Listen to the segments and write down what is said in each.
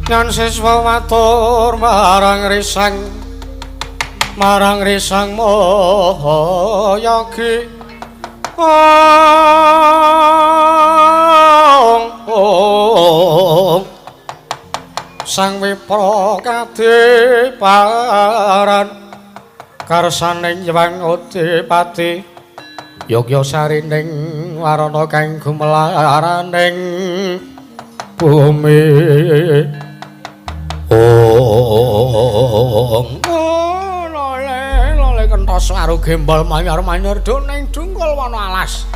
Nyan siswa matur marang risang, marang risang Mahayagi. Ong Sang Wipra kadiparan karsaning Hyang Udipati yogya sarining warana kang gumelaraning bumi. Ong lole lole kentos waru gembol manyar-manyar doning dungkul wana alas.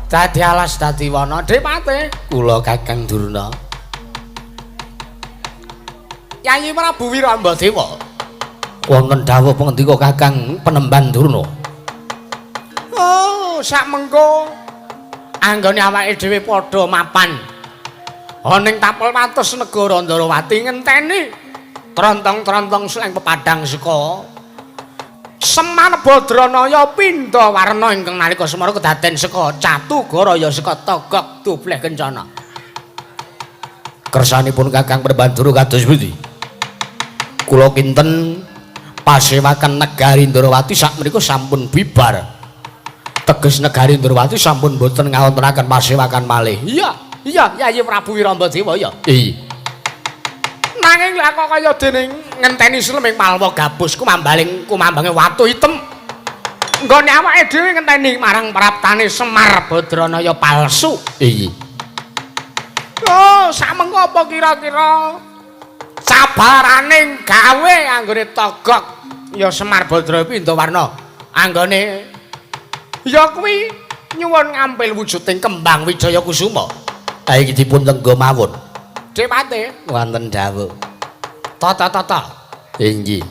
Dadi alas dadi wana Depate kula Kakang Durna. Yayi Prabu Wirambadewa. Wonten dawuh pangandika Kakang Penemban Durna. Oh, sakmengko anggone awake dhewe padha mapan ana ing tapel wates negara Ndarawati ngenteni trontong-trontong sleng pepadang saka Semar Badranaya pindha warna ingkang nalika semara kedaden saka Catugaraya saka Togog Dubleh Kencana. Kersanipun Kakang Penemban Durna kados pundi? Kula kinten pasewakan negari Ndarawati sakmenika sampun bibar. Teges negari Ndarawati sampun boten ngawontenaken pasewakan malih. Iya, iya, Yayi Prabu Wirambadewa ya. Iya. Nanging lha kok kaya dene ngenteni sleming Malwa gabus kumambaling kumambange watu item. Nggone awake dhewe ngenteni marang praptane Semar Badranaya palsu. Iya. Oh, sakmengko apa kira-kira cabaraning gawe anggone Togog ya Semar Badra Pindawarna anggone ya kuwi nyuwun ngampil wujuding kembang Wijaya Kusuma. Ha iki dipun tengga mawon. Depate wonten dawuh. Tata-tata. Inggih.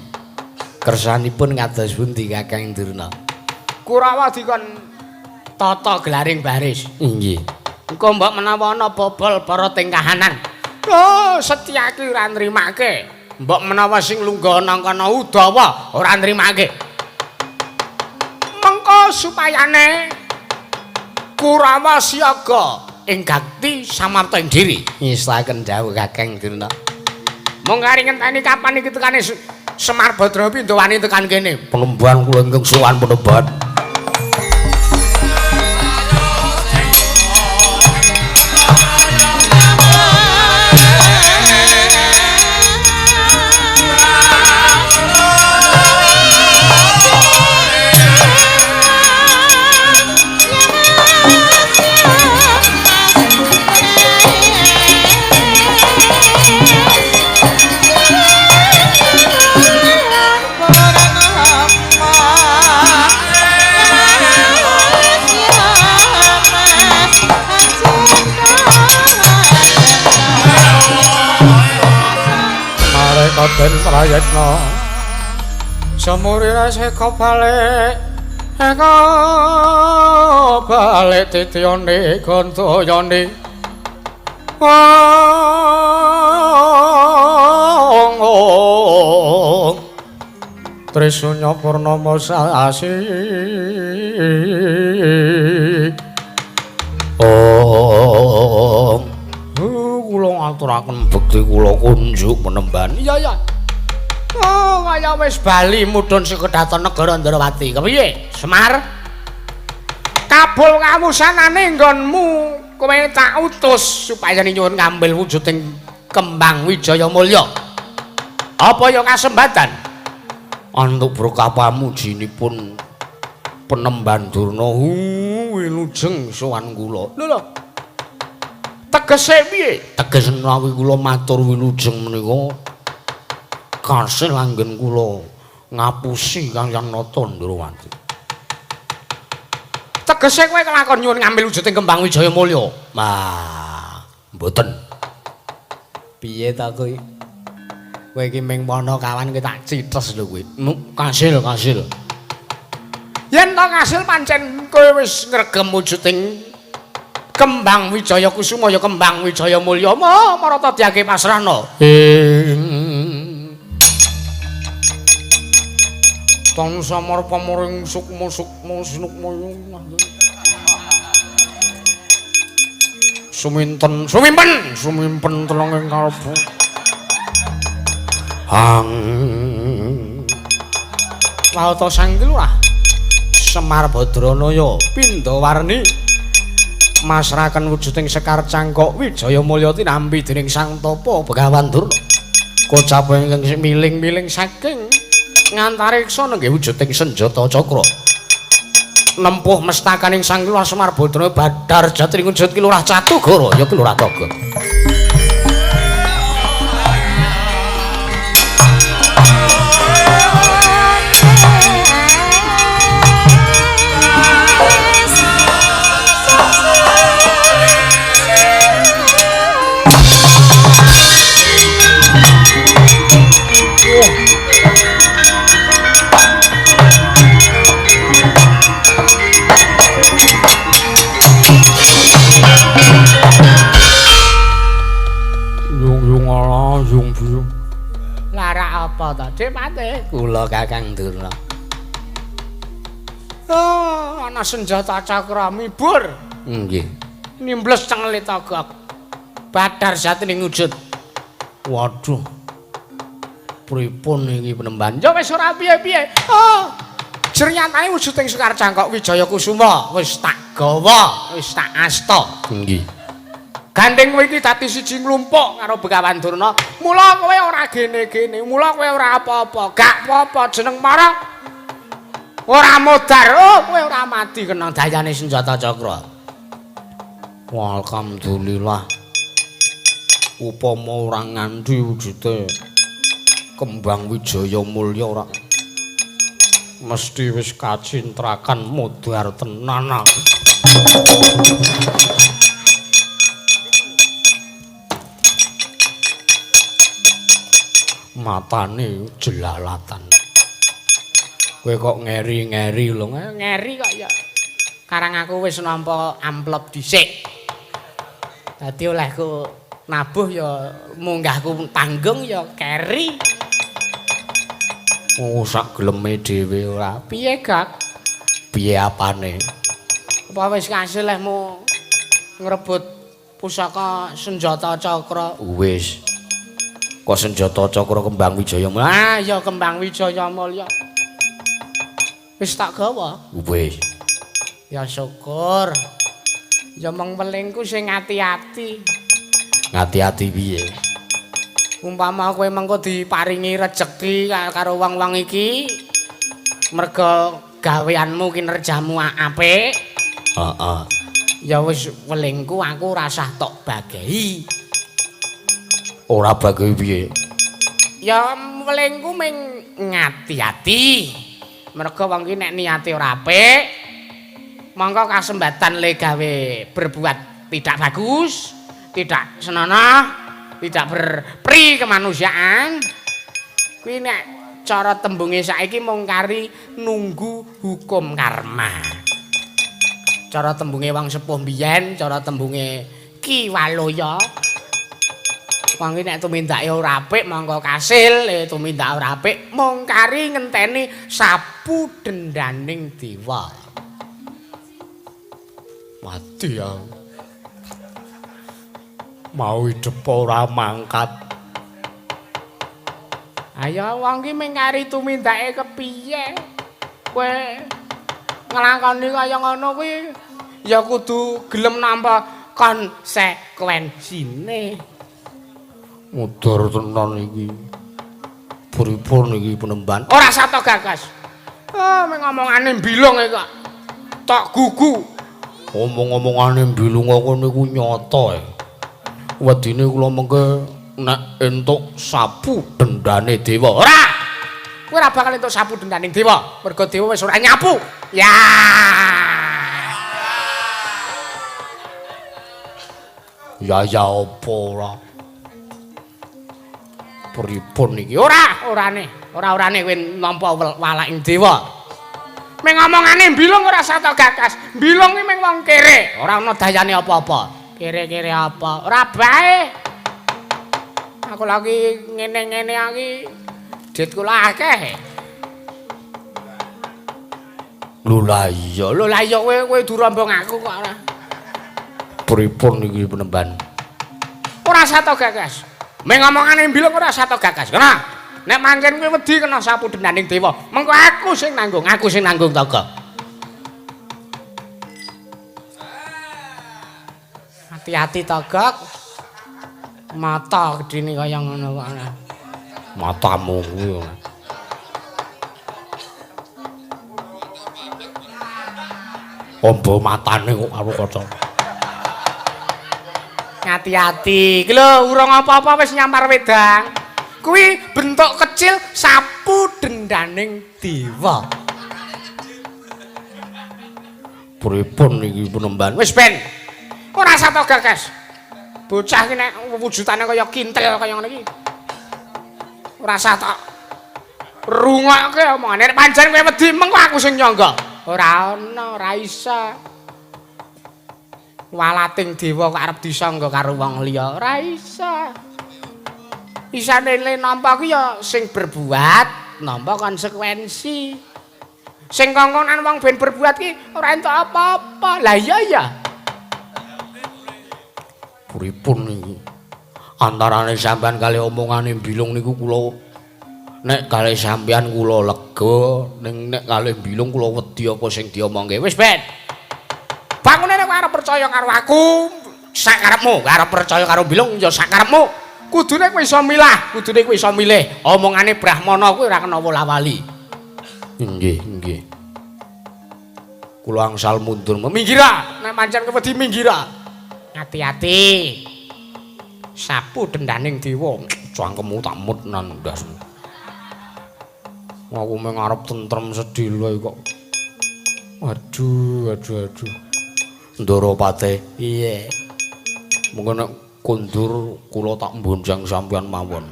Kersanipun ngados pundi Kakang Durna? Kurawa dikon tata gelaring baris. Inggih. Engko mbok menawa ana bobol para tingkahanan. Oh, Setyaki ora nrimake. Mbok menawa sing lungguh nang kono Udawa ora nrimake. Mengko supayane Kurawa siaga ing gakti samapta ing diri. Ngistaken dawuh Kakang Durna. Mung kari ngenteni kapan iki tekane Semar Badra Pindha wani tekan kene. Penemban kula ingkang sowan penemban. Den prayitna semurire seka balik eka balik titiyane gandayane ong Trisunya purnama sasi. Om kula ngaturaken bekti kula kunjuk penemban. Iya iya. Oh, kaya wis bali mudhun saka daton negara Ndarawati. Kepiye? Semar? Kabul kawusanane nggonmu kowe tak utus supaya nyuwun ngambil wujuding kembang Wijaya Mulya. Apa ya kasembatan? Antuk berkah pamujinipun Penemban Durna wilujeng sowan kula. Lho lho. Tegese piye? Tegese menawi kula matur wilujeng menika kasil anggen kula ngapusi Kang Nata Ndrawati. Tegese kowe kelakon nyuwun ngambil wujuding kembang Wijaya Mulya. Wah, mboten. Piye ta kowe? Kowe iki ming wana kawan kowe tak cites lho kowe. Kasil, kasil. Yen to kasil pancen kowe wis ngregem wujuding kembang Wijaya Kusuma ya kembang Wijaya Mulya marata diake pasrahna. Tan samar pamuring sukma sukma sinukma suminten sumimpen sumimpen telenging kalbu. Hang. Wawata Sang Lurah Semar Badranaya Pindawarni masraken wujuding Sekar Cangkok Wijaya Mulya tinampi dening Sang Tapa Begawan Durna. Kocap ingkang miling-miling saking ngantariksa nenggih wujuding senjata cakra. Nempuh mestakaning Sang Lurah Semar Badranaya Badar Jatri wujud Ki Lurah Catugara ya Ki Lurah Toga. Lara apa to, Dik Mate? Kula Kakang Durna. Oh, ana senjata cakra mibur. Nggih. Nimbles cengele togok. Badar jatining wujud. Waduh. Pripun iki penemban? Ya wis ora piye-piye. Oh. Jernyatane wujuding Sekar Cangkok Wijaya Kusuma wis tak gawa, wis tak asta. Nggih. Gandeng kowe iki dadi siji nglumpuk karo Begawan Durna. Mula kowe ora gene-gene, mula kowe ora apa-apa. Gak apa-apa jeneng para ora modar. Oh, kowe ora mati kena dayane senjata cakra. Alhamdulillah. Upama ora nganti wujude Kembang Wijaya Mulya ora mesti wis kacintrakan modar tenan aku. Matane jelalatan. Kowe kok ngeri-ngeri lho, ngeri kok ya. Karang aku wis nampa amplop dhisik. Dadi olehku nabuh ya munggahku tanggung ya keri. Oh, sak geleme dhewe ora. Piye, Gak? Piye apane? Apa wis kasil lehmu ngrebut pusaka senjata cakra? Wis. Kok senjata cakra Kembang Wijaya Mulya? Ah, ya Kembang Wijaya Mulya. Wis tak gawa? Wis. Ya syukur. Ya mung welingku sing ati-ati. Ngati-ati piye? Umpama kowe mengko diparingi rejeki karo wong-wong iki merga gaweanmu kinerjamu apik. Heeh. Ya wis welingku aku ora usah tok bagehi. Ora bagehi piye? Ya welingku ming ngati-ati. Merga wong iki nek niate ora apik, mongko kasembatan le gawe berbuat tidak bagus, tidak senonoh, tidak berperi kemanusiaan. Kuwi nek cara tembunge saiki mung kari nunggu hukum karma. Cara tembunge wong sepuh mbiyen, cara tembunge Ki Waluya. Wong iki nek tumindake ora apik mongko kasil, tumindak ora apik mung kari ngenteni sapu dendaning dewa. Mati ya. Mau hidup ora mangkat. Ayo wong iki mung kari tumindake kepiye? Kowe nglakoni kaya ngono kuwi ya kudu gelem nampa konsekuensine. Mudhar tenan iki. Pripun iki penemban? Ora sato gagas. Ah, mung omongane mbilung iki kok. Tok gugu. Omong-omongane mbilung kok niku nyata. Wedine kula mengke nek entuk sapu dendane dewa. Ora. Kowe ora bakal entuk sapu dendaning dewa. Mergo dewa wis ora nyapu. Ya. Ya ya apa ora? Pripun iki? Ora, orane. Ora-orane kowe nampa walaking dewa. Ming omongane mbilung ora sato gagas. Mbilung iki ming wong kere, ora ana dayane apa-apa. Kere-kere apa? Ora bae. Aku lagi ngene-ngene iki dit kula akeh. Lho lah iya, lho lah iya kowe kowe durombong aku kok ora. Pripun iki penemban? Ora sato gagas. Ming omongane mbilung ora sato gagas. Kena. Nek pancen kowe wedi kena sapu dendaning dewa, mengko aku sing nanggung, Togok. Hati-hati Togok. Mata gedene kaya ngono kok. Matamu kuwi. Ombo matane kok karo kaca. Hati-hati. Iki lho urung apa-apa wis nyampar wedang. Kuwi bentuk kecil sapu dendaning dewa. Pripun iki penemban? Wis ben. Ora usah to gagas. Bocah iki nek wujudane kaya kintel kaya ngono iki. Ora usah tok rungokke omongane. Nek pancen kowe wedi mengko aku sing nyangga. Ora ana, ora isa. Walating dewa kok arep disangga karo wong liya, ora isa. Isane le nampa ku ya sing berbuat nampa konsekuensi. Sing kongkonan wong ben berbuat ki ora entuk apa-apa. Lah iya ya. Pripun niku? Antarane sampean kali omongane Bilung niku kula nek kali sampean kula lega, ning nek kali Bilung kula wedi apa sing diomongke. Wis ben. Bangune nek arep percaya karo aku, sakarepmu, arep percaya karo Bilung ya sakarepmu. Kudune kowe iso milah, kudune kowe iso milih. Omongane Brahmana kuwi ora kena wola-wali. Nggih, nggih. Kula angsal mundur. Minggira, nek pancen kowe wedi minggira. Hati-hati. Sapu dendaning dewa, cangkemmu tak mut nang ndasmu. Aku mung arep tentrem sedhela kok. Aduh, aduh, aduh. Ndara Pate. Piye? Mengko nek kondur kula tak mbonjang sampeyan mawon.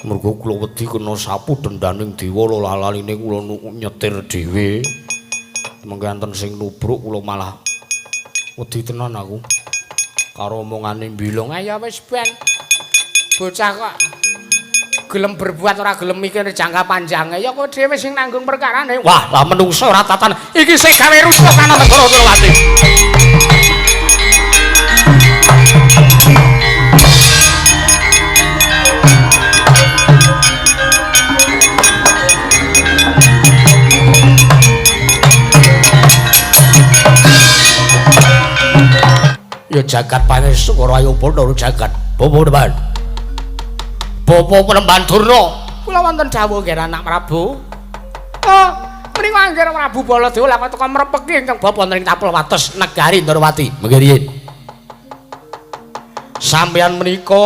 Mergo kula wedi kena sapu dendaning dewa lalaline kula nyetir dhewe. Mengko enten sing nubruk kula malah wedi tenan aku. Karo omongane Bilung, ayo wis ben. Bocah kok gelem berbuat ora gelem mikir jangka panjange ya kowe dhewe sing nanggung perkarane. Wah, lah menungso ora tatan. Iki sing gawe rusuh ana negara Ndrawati. Ya jagat pangestu ora ayo padha jagat. Bapak depan. Bapak Penemban Durna. Kula wonten dawuh nggih anak Prabu. Oh, menika anggere Prabu Baladewa lha kok teka mrepeki ingkang bapa ning tapel wates negari Ndrawati. Mengke riyin. Sampeyan menika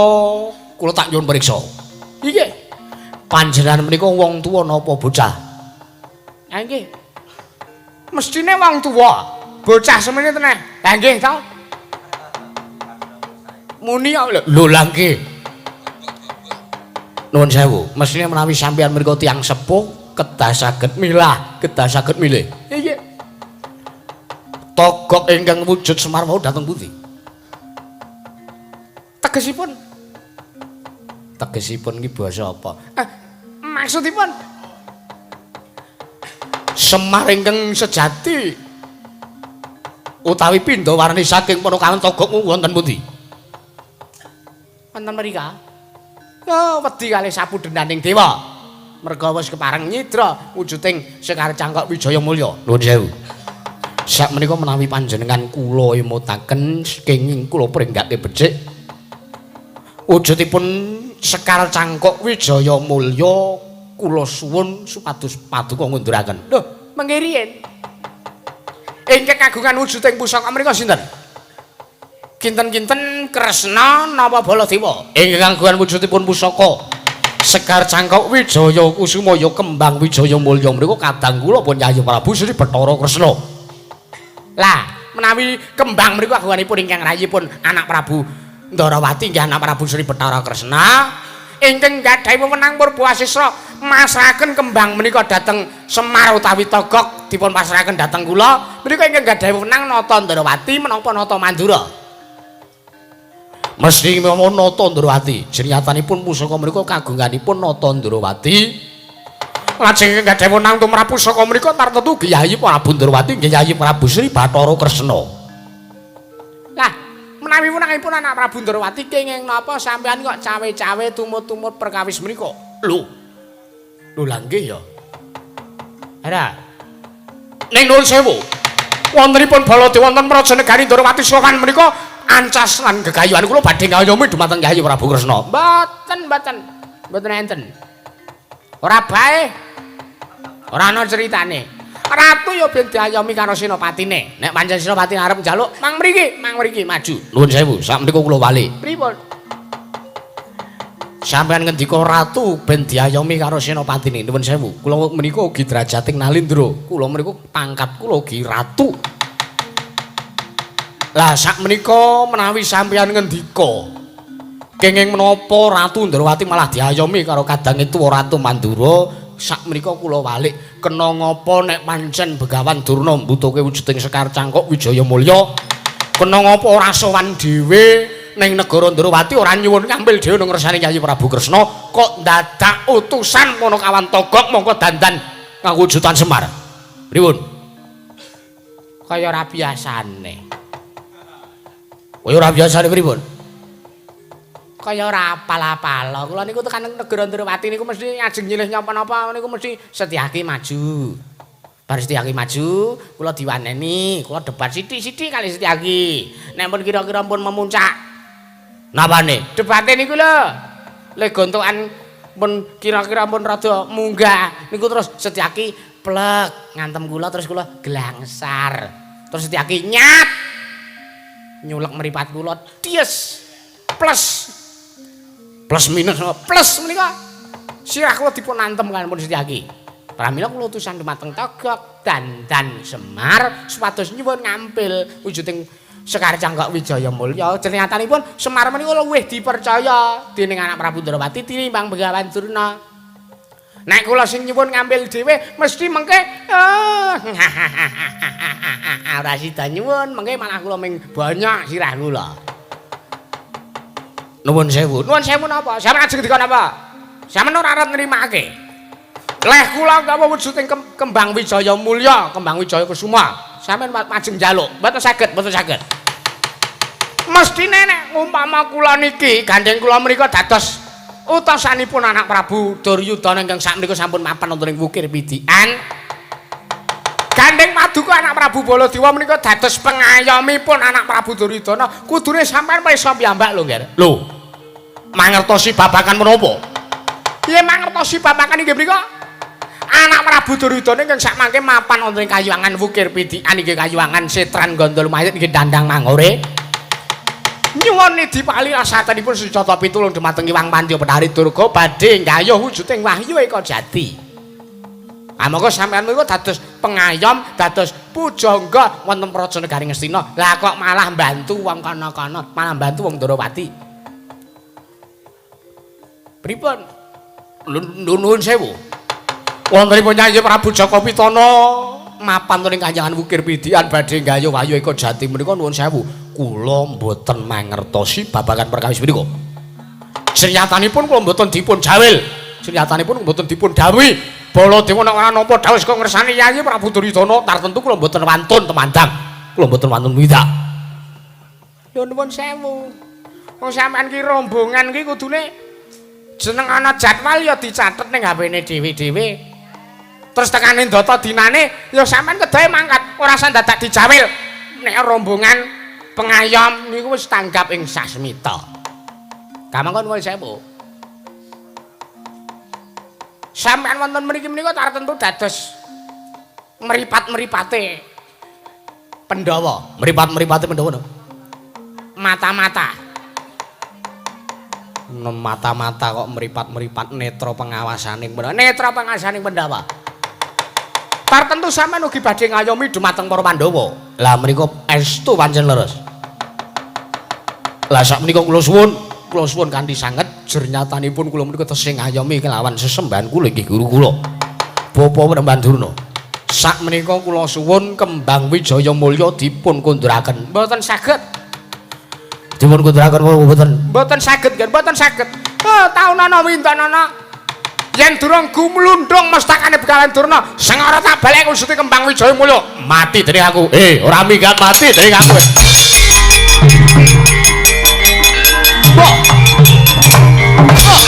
kula tak nyuwun priksa. Nggih. Panjenengan menika wong tuwa napa bocah? Ha nggih. Mestine wong tuwa. Bocah semene teneh. Ha nggih to. Muni lho lha nggih. Nuwun sewu, mestine menawi sampeyan mriku tiyang sepuh kedah saged milah, kedah saged milih. Nggih. Togok ingkang wujud Semar wau dhateng pundi? Tegesipun. Tegesipun iki basa apa? Maksudipun Semar ingkang sejati utawi pindha warni saking Panakawan Togok wonten pundi? Wonten mrika. Oh, wedi kalih sapu dendaning dewa. Merga wis kepareng nyidra wujuding Sekar Cangkok Wijaya Mulya. Nuwun sewu. Sakmenika menawi panjenengan kula emutaken kenging kula pringgake becik. Wujudipun Sekar Cangkok Wijaya Mulya kula suwun supados paduka ngunduraken. Lho, mengke riyin. Ingkang kagungan wujuding pusaka menika sinten? Kinten-kinten Kresna napa Baladewa? Ingkang kagungan wujudipun pusaka Sekar Cangkok Wijaya Kusuma ya Kembang Wijaya Mulya mriku kadang kula pun Yayi Prabu Sri Bathara Kresna. Lah, menawi kembang mriku kagunganipun ingkang rayipun anak Prabu Ndarawati nggih anak Prabu Sri Bathara Kresna ingkang gadhahi wewenang purba asisra masrahaken kembang menika dhateng Semar utawi Togok dipun pasrahaken dhateng kula menika ingkang gadhahi wewenang nata Ndarawati menapa nata Mandura. Mesti mawon nata Ndrawati. Jenyatanipun pusaka menika kagunganipun nata Ndrawati. Lajeng ingkang gadhahi wewenang tumrap pusaka menika tartetu Kyai Prabu Ndrawati nggih Kyai Prabu Sri Bathara Kresna. Lah, menawi wenangipun anak Prabu Ndrawati kenging napa sampeyan kok cawe-cawe tumut-tumut perkawis menika? Lho. Lho lha nggih ya. Ora. Ning nuwun sewu. Wontenipun Baladewa wonten Praja Negari Ndorowati Sokan menika ancas lan gegayuhan kula badhe ngayomi dumateng Kyai Prabu Kresna. Mboten, mboten. Mboten enten. Ora bae. Ora ana critane. Ratu ya ben diayomi karo senopatine. Nek pancen senopati arep njaluk, mang mriki maju. Nuwun sewu, sak menika kula wali. Pripun? Sampeyan ngendika ratu ben diayomi karo senopatine. Nuwun sewu. Kula menika ugi derajating Nalindra. Kula menika pangkat kula ugi ratu. Lah sak menika menawi sampeyan ngendika kenging menapa Ratu Ndrawati malah diayomi karo kadange tuwa Ratu Mandura, sak menika kula walik kena ngapa nek pancen Begawan Durna mbutuhke wujuding Sekar Cangkok Wijaya Mulya, kena ngapa ora sowan dhewe ning negara Ndrawati, ora nyuwun ngambil dhewe nang ngersane Kyai Prabu Kresna, kok dadak utusan Panakawan Togok mongko dandan nganggo wujudan Semar. Pripun? Kaya ora biasane. Kaya ora biasane pripun? Kaya ora apal-apal. Kula niku tekan negara Ndrawati niku mesti ajeng nyilih napa-napa niku mesti Setyaki maju. Bar Setyaki maju, kula diwaneni, kula debat sithik-sithik kali Setyaki. Nek pun kira-kira pun memuncak. Napane? Debate niku lho. Le gontokan pun kira-kira pun rada munggah niku terus Setyaki plek ngantem kula terus kula glangsar. Terus Setyaki nyat nyulek mripat kula ties plus plus minus plus menika sirah kula dipun antem kaliyan Setyaki. Pramila kula utusan dumateng Togok dandan Semar supados nyuwun ngampil wujuding Sekar Cangkok Wijaya Mulya. Cernyatanipun Semar menika luwih dipercaya dening anak Prabu Ndrawati tinimbang Begawan Durna. Nek kula sing nyuwun ngambil dhewe mesti mengke ora sida nyuwun, mengke malah kula ming banyak sirah kula. Nuwun sewu. Nuwun sewu napa? Sampeyan ajeng ngendika napa? Sampeyan ora arep nrimake. Leh kula gawa wujuding Kembang Wijaya Mulya, Kembang Wijaya Kusuma. Sampeyan majeng njaluk. Mboten saged, mboten saged. Mestine nek umpama kula niki gandeng kula menika dados utasanipun anak Prabu Duryudana ingkang sakmenika sampun mapan wonten ing Wukir Pidikan. Gandeng paduka anak Prabu Baladewa menika dados pengayomipun anak Prabu Duryudana, kudune sampeyan pirsa piyambak lho, Ngger. Lho. Mangertosi babagan menapa? Piye mangertosi babagan inggih mriku? Anak Prabu Duryudana ingkang sakmangke mapan wonten ing kayuwangan Wukir Pidikan inggih kayuwangan Setran Gandul Mayit inggih dandang mangore. Nyuwun nidhi pali rasatanipun secata pitulung dumateng Hyang Pandya Bethari Durga badhe nggayuh wujuding Wahyu Eka Jati. Amangka sampeyan menika dados pengayom, dados pujangga wonten Praja Negari Ngastina. Lah kok malah mbantu wong kana-kana, malah mbantu wong Ndrawati. Pripun? Nuwun sewu. Wontenipun Nyai Prabu Jaka Pitana mapan wonten ing Kahyangan Wukir Pidikan badhe nggayuh Wahyu Eka Jati menika nuwun sewu. Kula mboten mangertosi babagan perkawis menika. Senyatanipun kula mboten dipun jawil. Senyatanipun mboten dipun dawuhi. Baladewa nek ora nampa dawuh saka ngersane Yayi Prabu Duryudana tartentu kula mboten wantun temandang. Kula mboten wantun windak. Lho nuwun sewu. Wong sampean ki rombongan ki kudune jeneng ana jadwal ya dicatet ning HP-ne dhewe-dhewe. Terus tekane ndata dinane ya sampean kedahe mangkat, ora usah dadak dijawil. Nek rombongan pengayom niku wis tanggap ing sasmita. Kamangka nuwun sewu. Sampeyan wonten mriki menika tartentu dados mripat-mripate Pandhawa. Mripat-mripate Pandhawa no. Mata-mata. Mata-mata kok mripat-mripat netra pengawasaning Pandhawa. Netra pengawasaning Pandhawa. Tartentu sampeyan ugi badhe ngayomi dumateng para Pandhawa. Lah menika estu pancen leres. Lah sakmenika kula suwun kanthi sanget jernyatanipun kula menika tesih ngayomi kelawan sesembahan kula inggih guru kula. Bapak Panembahan Durna. Sakmenika kula suwun Kembang Wijaya Mulya dipun kunduraken. Mboten saged. Dipun kunduraken mboten? Mboten saged, nggih, mboten saged. Oh, taunana windanana. Yen durung gumlundung mestakane Begawan Durna, sengara tak balek wujude Kembang Wijaya Mulya. Mati dening aku. Ora minggat mati dening aku. Mbok. Mbok.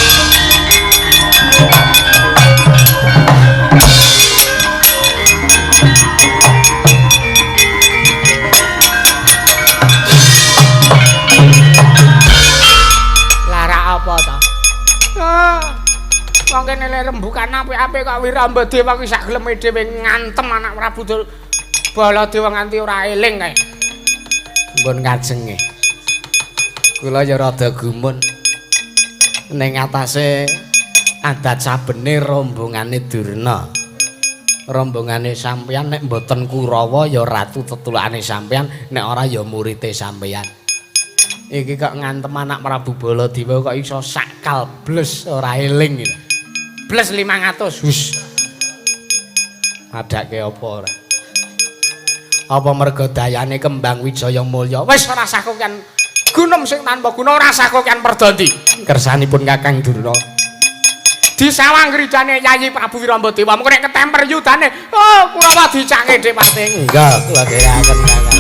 Saka kene le rembukan apik-apik kok Wiramba Dewa kuwi sak geleme dhewe ngantem anak Prabu Baladewa nganti ora eling kae. Nggon kajenge. Kula ya rada gumun. Ning atase adat sabene rombongane Durna. Rombongane sampeyan nek mboten Kurawa ya ratu tetulakane sampeyan, nek ora ya murite sampeyan. Iki kok ngantem anak Prabu Baladewa kok iso sakal bles ora eling iki. Bles 500. Hus. Adake apa ora? Apa merga dayane Kembang Wijaya Mulya? Wis ora sah kokean gunung sing tanpa guna, ora sah kokean perdandi. Kersanipun Kakang Durna. Disawang grijane Yayi Prabu Wiramba Dewa mengko nek ketemper yudane, oh Kurawa dicake dhepate. Enggak, kula dherekaken Kakang.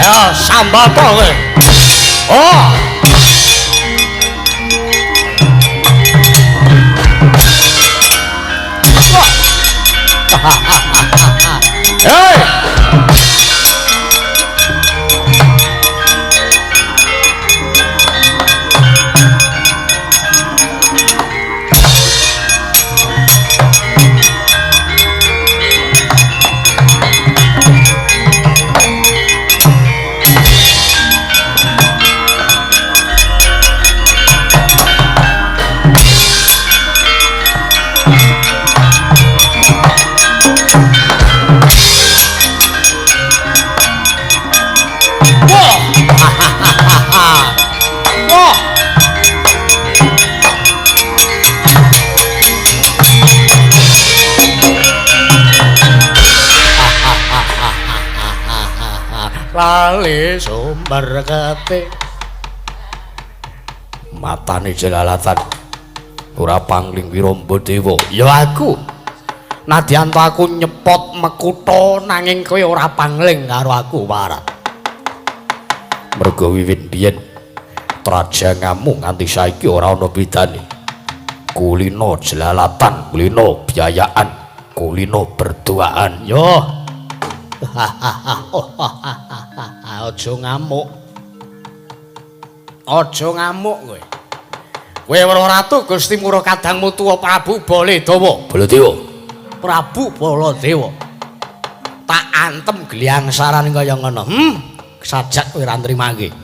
Ayo sambato kowe. Oh. Hei. Lali sumber kete matane jelalatan ora pangling Wiramba Dewa ya aku nadyan to aku nyepot mekutha nanging kowe ora pangling karo aku warat mergo wiwit biyen trajangamu nganti saiki ora ana bedane kulino jelalatan kulino biayaan kulino berduaan yo. Aja ngamuk. Aja ngamuk kowe. Kowe weruh ratu Gusti Murah kadangmu tuwa Prabu Baladewa. Baladewa. Prabu Baladewa. Tak antem gliyangsaran kaya ngono. Sajak kowe ra nrimake.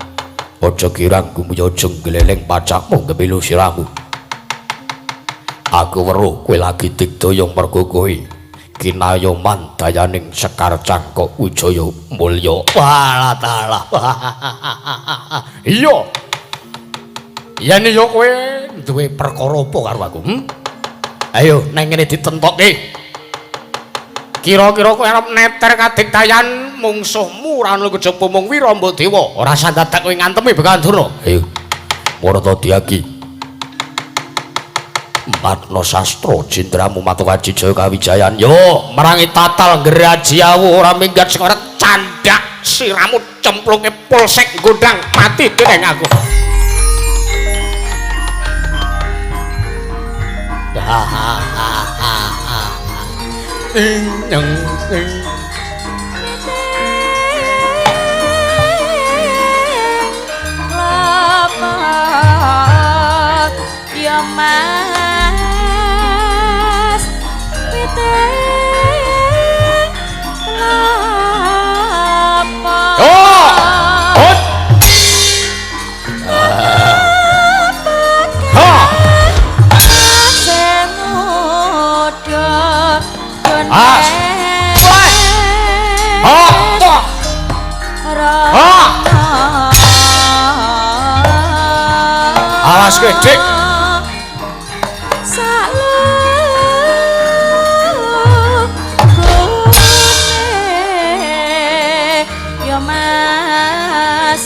Aja kirang gumuya aja gleleng pacakmu gemilu sirahmu. Aku weruh kowe lagi digdaya mergo kowe kinayoman dayaning Sekar Cangkok Wijaya Mulya. Walah talah. Iya. Yen iya kowe duwe perkara apa karo aku? Ayo nang ngene ditentokke. Kira-kira kowe arep neter kadigdayan mungsuhmu ora ana kejaba mung Wiramba Dewa. Ora usah dadak kowe ngantemi Begawan Durna. Ayo. Marata diagi. Matno sastra jendramu Matokaji Jaya Kawijayan. Yo merangi tatal ngrajiawu ora minggat sing ora candhak siramu cemplunge polsek gondang mati dening aku. Ing ing ya Mas piting kelapa. Oh. Ha. As. Ha. Ha. Awas kowe, Dik. Mas,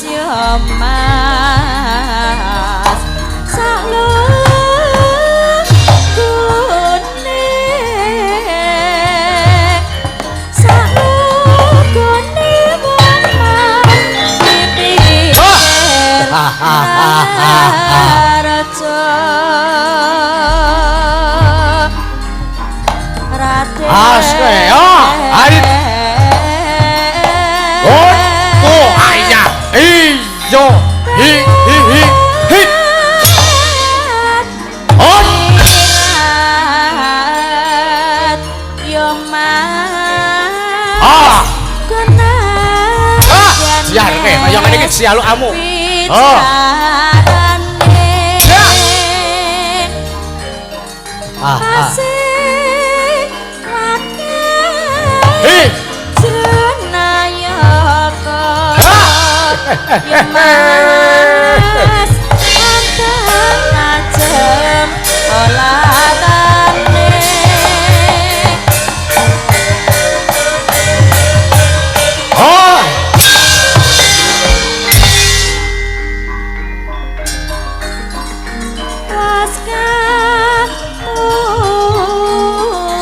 kowe. Yo, ayo. Oh, oh, ayah. Iya. Hi hi hi. Hi. Oh. Yo Mas. Ah. Ah, siarke, kaya ngene iki sialukamu. Oh. Ah, ah. Hi. Mas anteng ajem olatane. Oh. Waska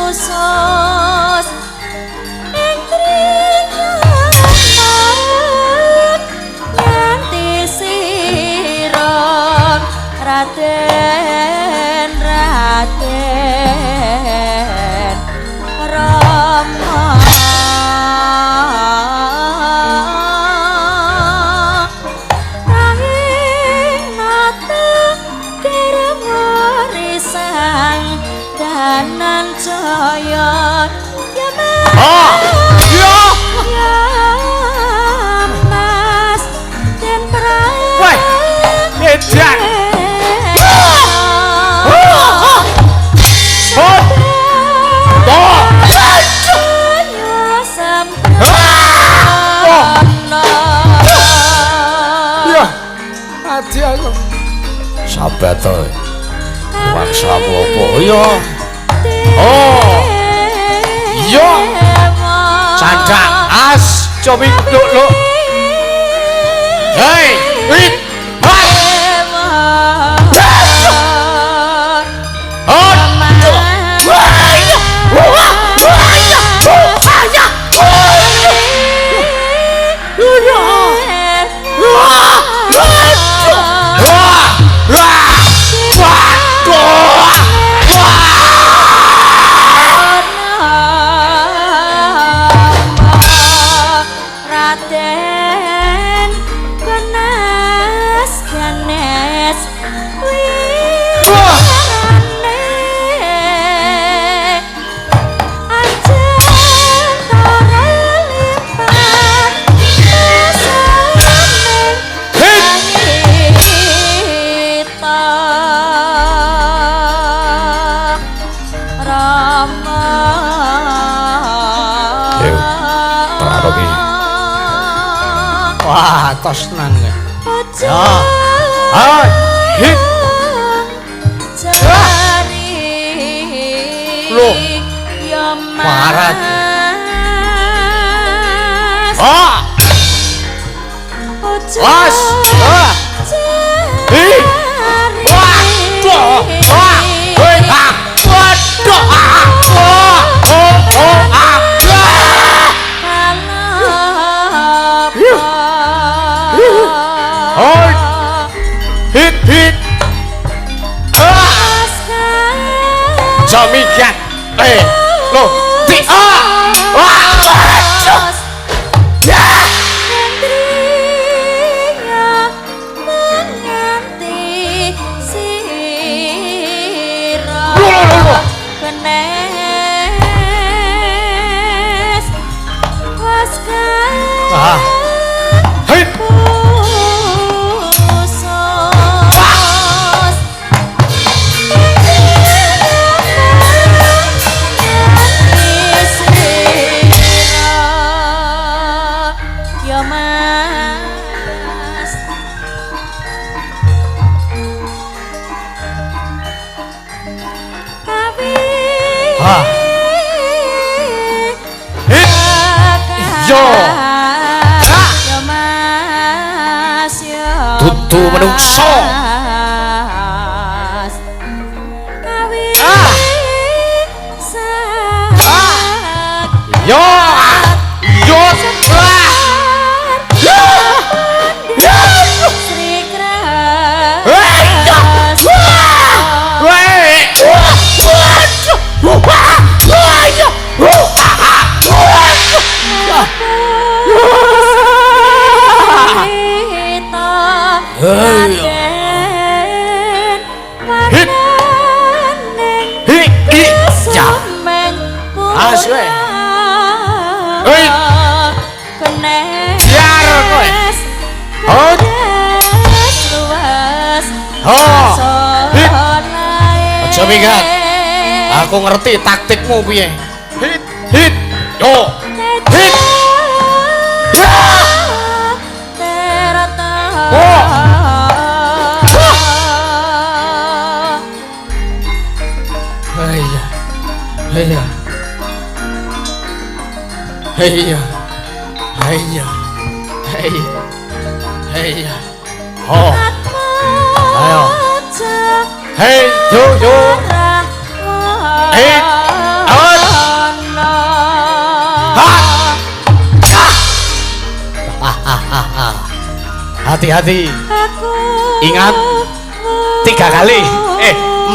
usus ing trinyaman nganti sira Raden Raden Rama. Rahing nata kerewarisan danan jaya ya Mas. Ah. Ya. Ya Mas den Weh, edan. Oh. Oh. Ya. Adi aku. Sampai to. Maksamu apa? Ya. Oh. Iya. Candak as cobi luk luk. Hei, wit. Hat. Oh. Raden Ganes Ganes wirane ajeng tara lipat pasaning langita Rama. Wah, tos tenan kowe. Ya. Ah, hit. Jari. Loh. Ya Parat. Mas. Ah, Las. Ah. Hi. Wah, duh. Wah. Hei, ah. Waduh. Ah. Oh, oh, oh, ah. Ah. Hoi. Hit, hit. Ah. Jamikian. Eh, loh. Ti. Ah. Wah. Waduh. Ya. Loh, loh, loh, loh. Ah. Hit. Ya Mas. Ah. Hit. Yo. Ah. Ya Mas ya. Dudu menungso. Mas. Kawi. Ah. Ah. Yo. Yo. Wah. Ya. Ya. Sri Wah. Wah. Wah. Waduh. Wah. Wah. Wah. Hit. Hi i ya. As kowe. Hei. Biar kowe. Hot. Ho. Hit. Aja minggat. Aku ngerti taktikmu piye. Hit hit. Yo. Hit. Ya. Oh. Iya. Iya. Iya. Iya. Iya. Iya. Oh. Ayo. Hei, yo yo. Hei. Out. Ha. Hati-hati. Ingat 3 kali.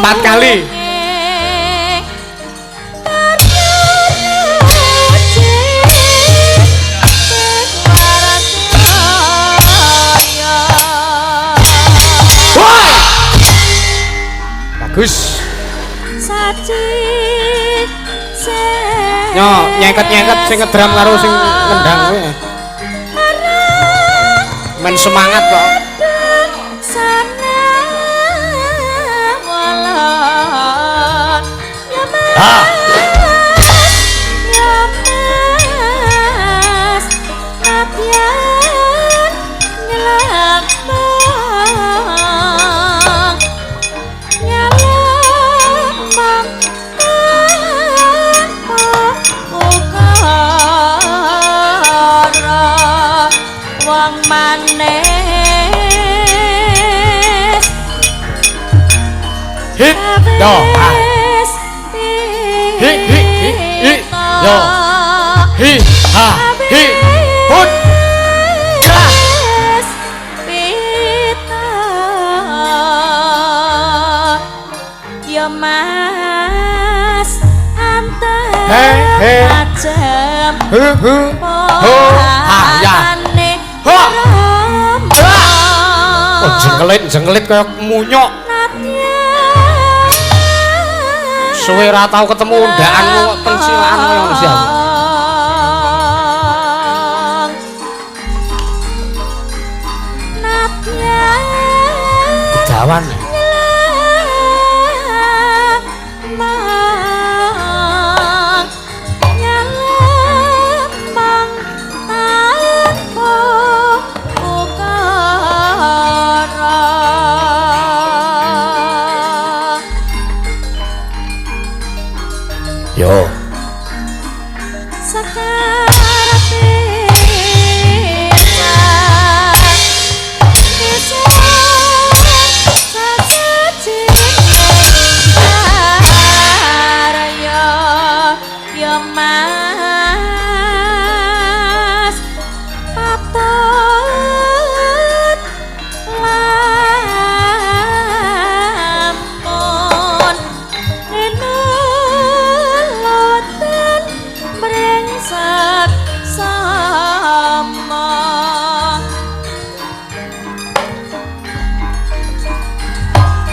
4 kali. Bagus. Yo, nyeket-nyeket sing ngedram karo sing ngendang kuwi. Men semangat kok. Ah. Hit. Yo. Hi hi hi hi. Yo. Hi ha hi. Hut. Ya. Ya Mas antar. He he. Hu hu. Ho ha ya. Ho. Oh, jengkelit-jengkelit kaya munyok. Suwe ora tau ketemu undakanmu kok pencilaan kaya ngono sih aku. Kedawan. Yo.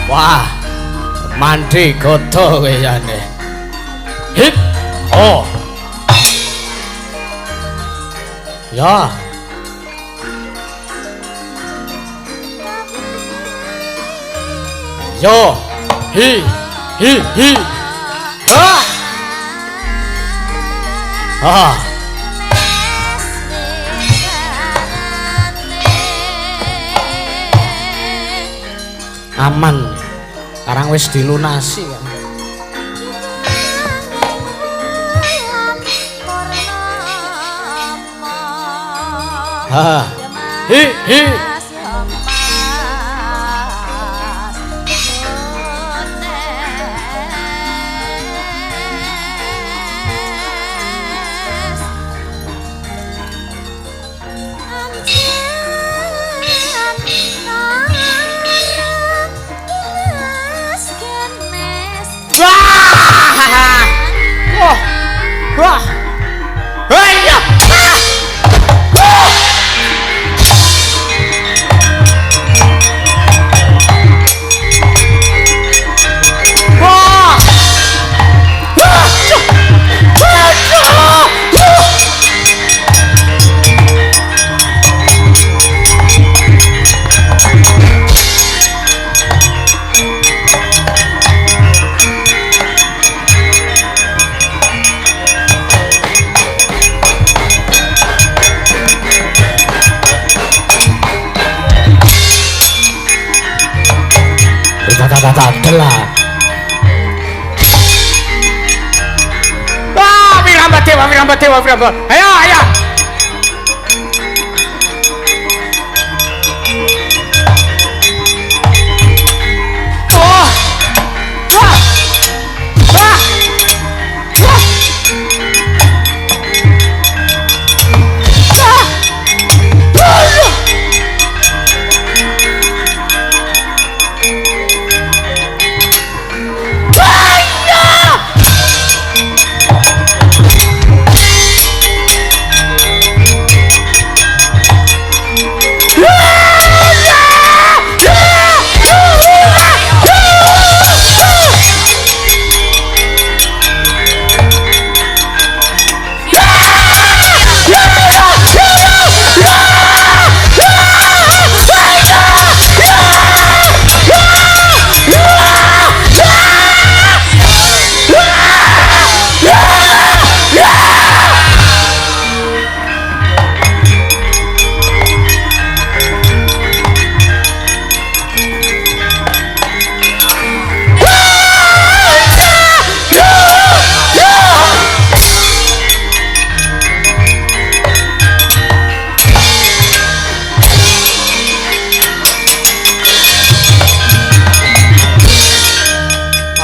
Wah, mandi godo kayane. Hip. Oh. Ya. Yo. Hi. Hi hi. Ah. Ah. Aman. Sekarang wis dilunasi kan. Ha. Hi hi. Wah. Wah. Hei ya. Wiramba Dewa, Wiramba. Ayo, ayo. Oh. Wah. Wah. Wah. Wah. Wah.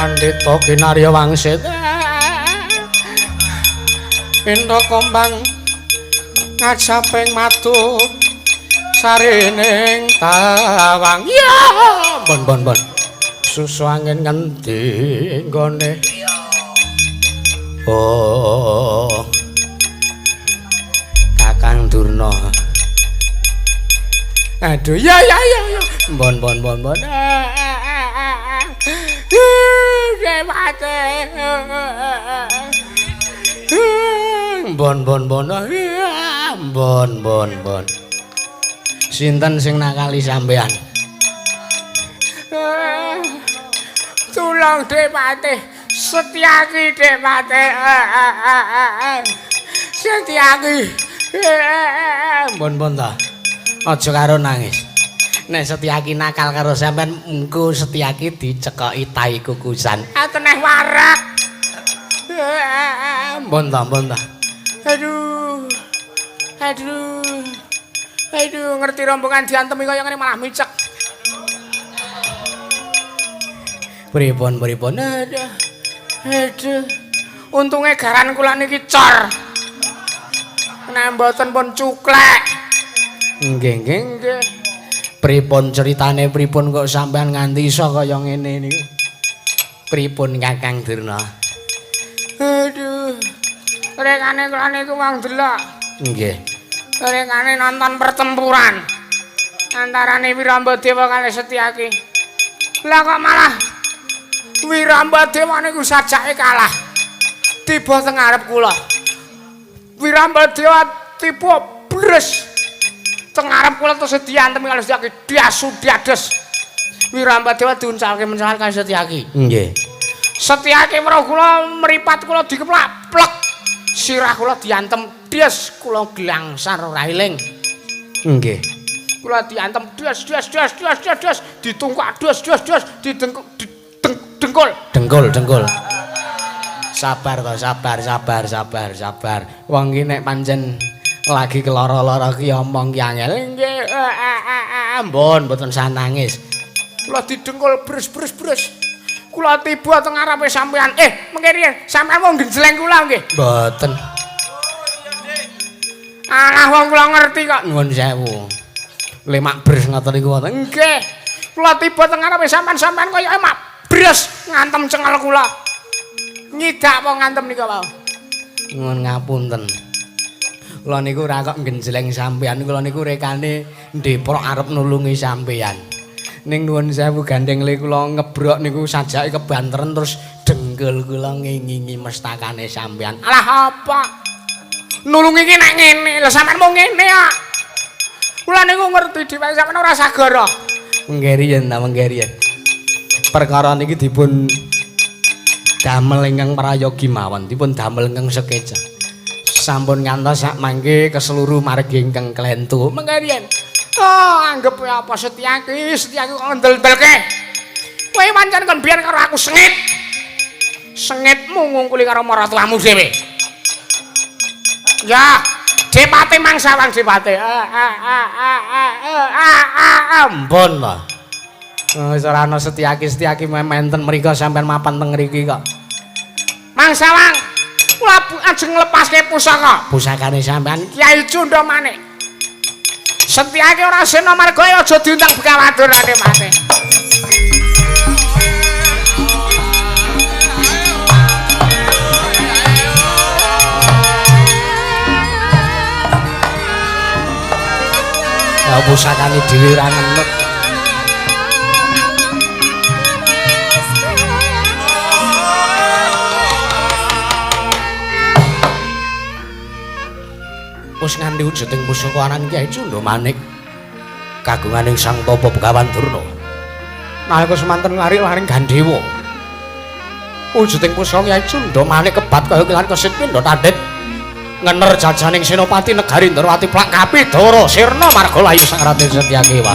Pandhita Kinarya Wangsit. Indra kombang ngajaping madu sarining tawang. Ya, bon bon bon. Susu angin ngendi nggone? Oh. Kakang Durna. Aduh, ya ya ya ya. Bon bon bon bon. Dewate. Bon bon bon. Bon bon bon. Sinten sing nakali sampean? Tulung Dewate, Setyaki Dewate. Setyaki. Bon bon ta. Aja karo nangis. Nek Setyaki nakal karo sampean, engko Setyaki dicekoki tai kukusan. Ah teneh warak. Mbon ta, mbon ta. Aduh. Aduh. Aduh, ngerti rombongan diantemi kaya ngene malah micek. Pripun, pripun? Aduh. Aduh. Untunge garan kula niki cor. Nek mboten pun cuklek. Nggih, nggih, nggih. Pripun ceritane, pripun kok sampean nganti iso kaya ngene niku? Pripun Kakang Durna? Aduh. Rekane kula niku wong delok. Nggih. Rekane nonton pertempuran antarane Wiramba Dewa kalih Setyaki. Lah kok malah Wiramba Dewa niku sajake kalah. Tiba teng ngarep kula. Wiramba Dewa tiba bres. Teng ngarep kula terus diantem kalih Setyaki, diasu diades. Wiramba Dewa diuncalke mencal kalih Setyaki. Nggih. Setyaki weruh kula mripat kula dikeplak plek. Sirah kula diantem des, kula glangsar ora eling. Nggih. Kula diantem des des des des des des, ditungkak des des des, didengkul dengkul. Dengkul, dengkul. Sabar to, sabar, sabar, sabar, sabar. Wong iki nek pancen lagi keloro-loro ki omong ki angel. Nggih, ampun, mboten usah nangis. Kula didengkul bres bres bres. Kula tiba teng ngarepe sampean. Mengke riyen sampean wong genjleng kula nggih. Mboten. Alah wong kula ngerti kok. Nuwun sewu. Lemak bres ngoten niku wonten. Nggih. Kula tiba teng ngarepe sampean, sampean kaya mak bres ngantem cengal kula. Nyidak apa ngantem nika wau? Nuwun ngapunten. Kula niku ora kok genjleng sampean, kula niku rekane ndeprok arep nulungi sampean. Ning nuwun sewu gandeng le kula ngebrok niku sajake kebanteren terus dengkul kula ngingingi mestakane sampean. Alah apa? Nulungi iki nek ngene, lha sampean mung ngene kok. Kula niku ngerti dhewe sampean ora sagara. Mengke riyen ta, mengke riyen. Perkara niki dipun damel ingkang prayogi mawon, dipun damel ingkang sekeca. Sampun ngantos sak mangke keseluruh margi ingkang klentu. Mengke riyen. Oh, anggep apa Setyaki, Setyaki kok ndel-ndelke. Kowe pancen kon biyen karo aku sengit. Sengitmu ngungkuli karo maratuamu dhewe. Ya, Depate mangsawang Depate. Ampun ta. Wis ora ana Setyaki-Setyaki menten mriko sampean mapan teng mriki kok. Mangsawang, kula ajeng nglepaske pusaka. Pusakane sampean Kyai Cunda Manik. Setyaki ora sena marga aja diundang Begawan Durna Depate. Ya pusakane dhewe ora ngenut. Wis nganti wujuding pusaka aran Kyai Cunda Manik kagunganing Sang Tapa Begawan Durna. Nalika semanten lari-laring Gandewa. Wujuding pusaka Kyai Cunda Manik kebat kaya kilan kesit pindha tandhit. Ngener jajaning Senopati Negari Ndrawati plak kapidara sirna marga layu Sang Raden Setyakewa.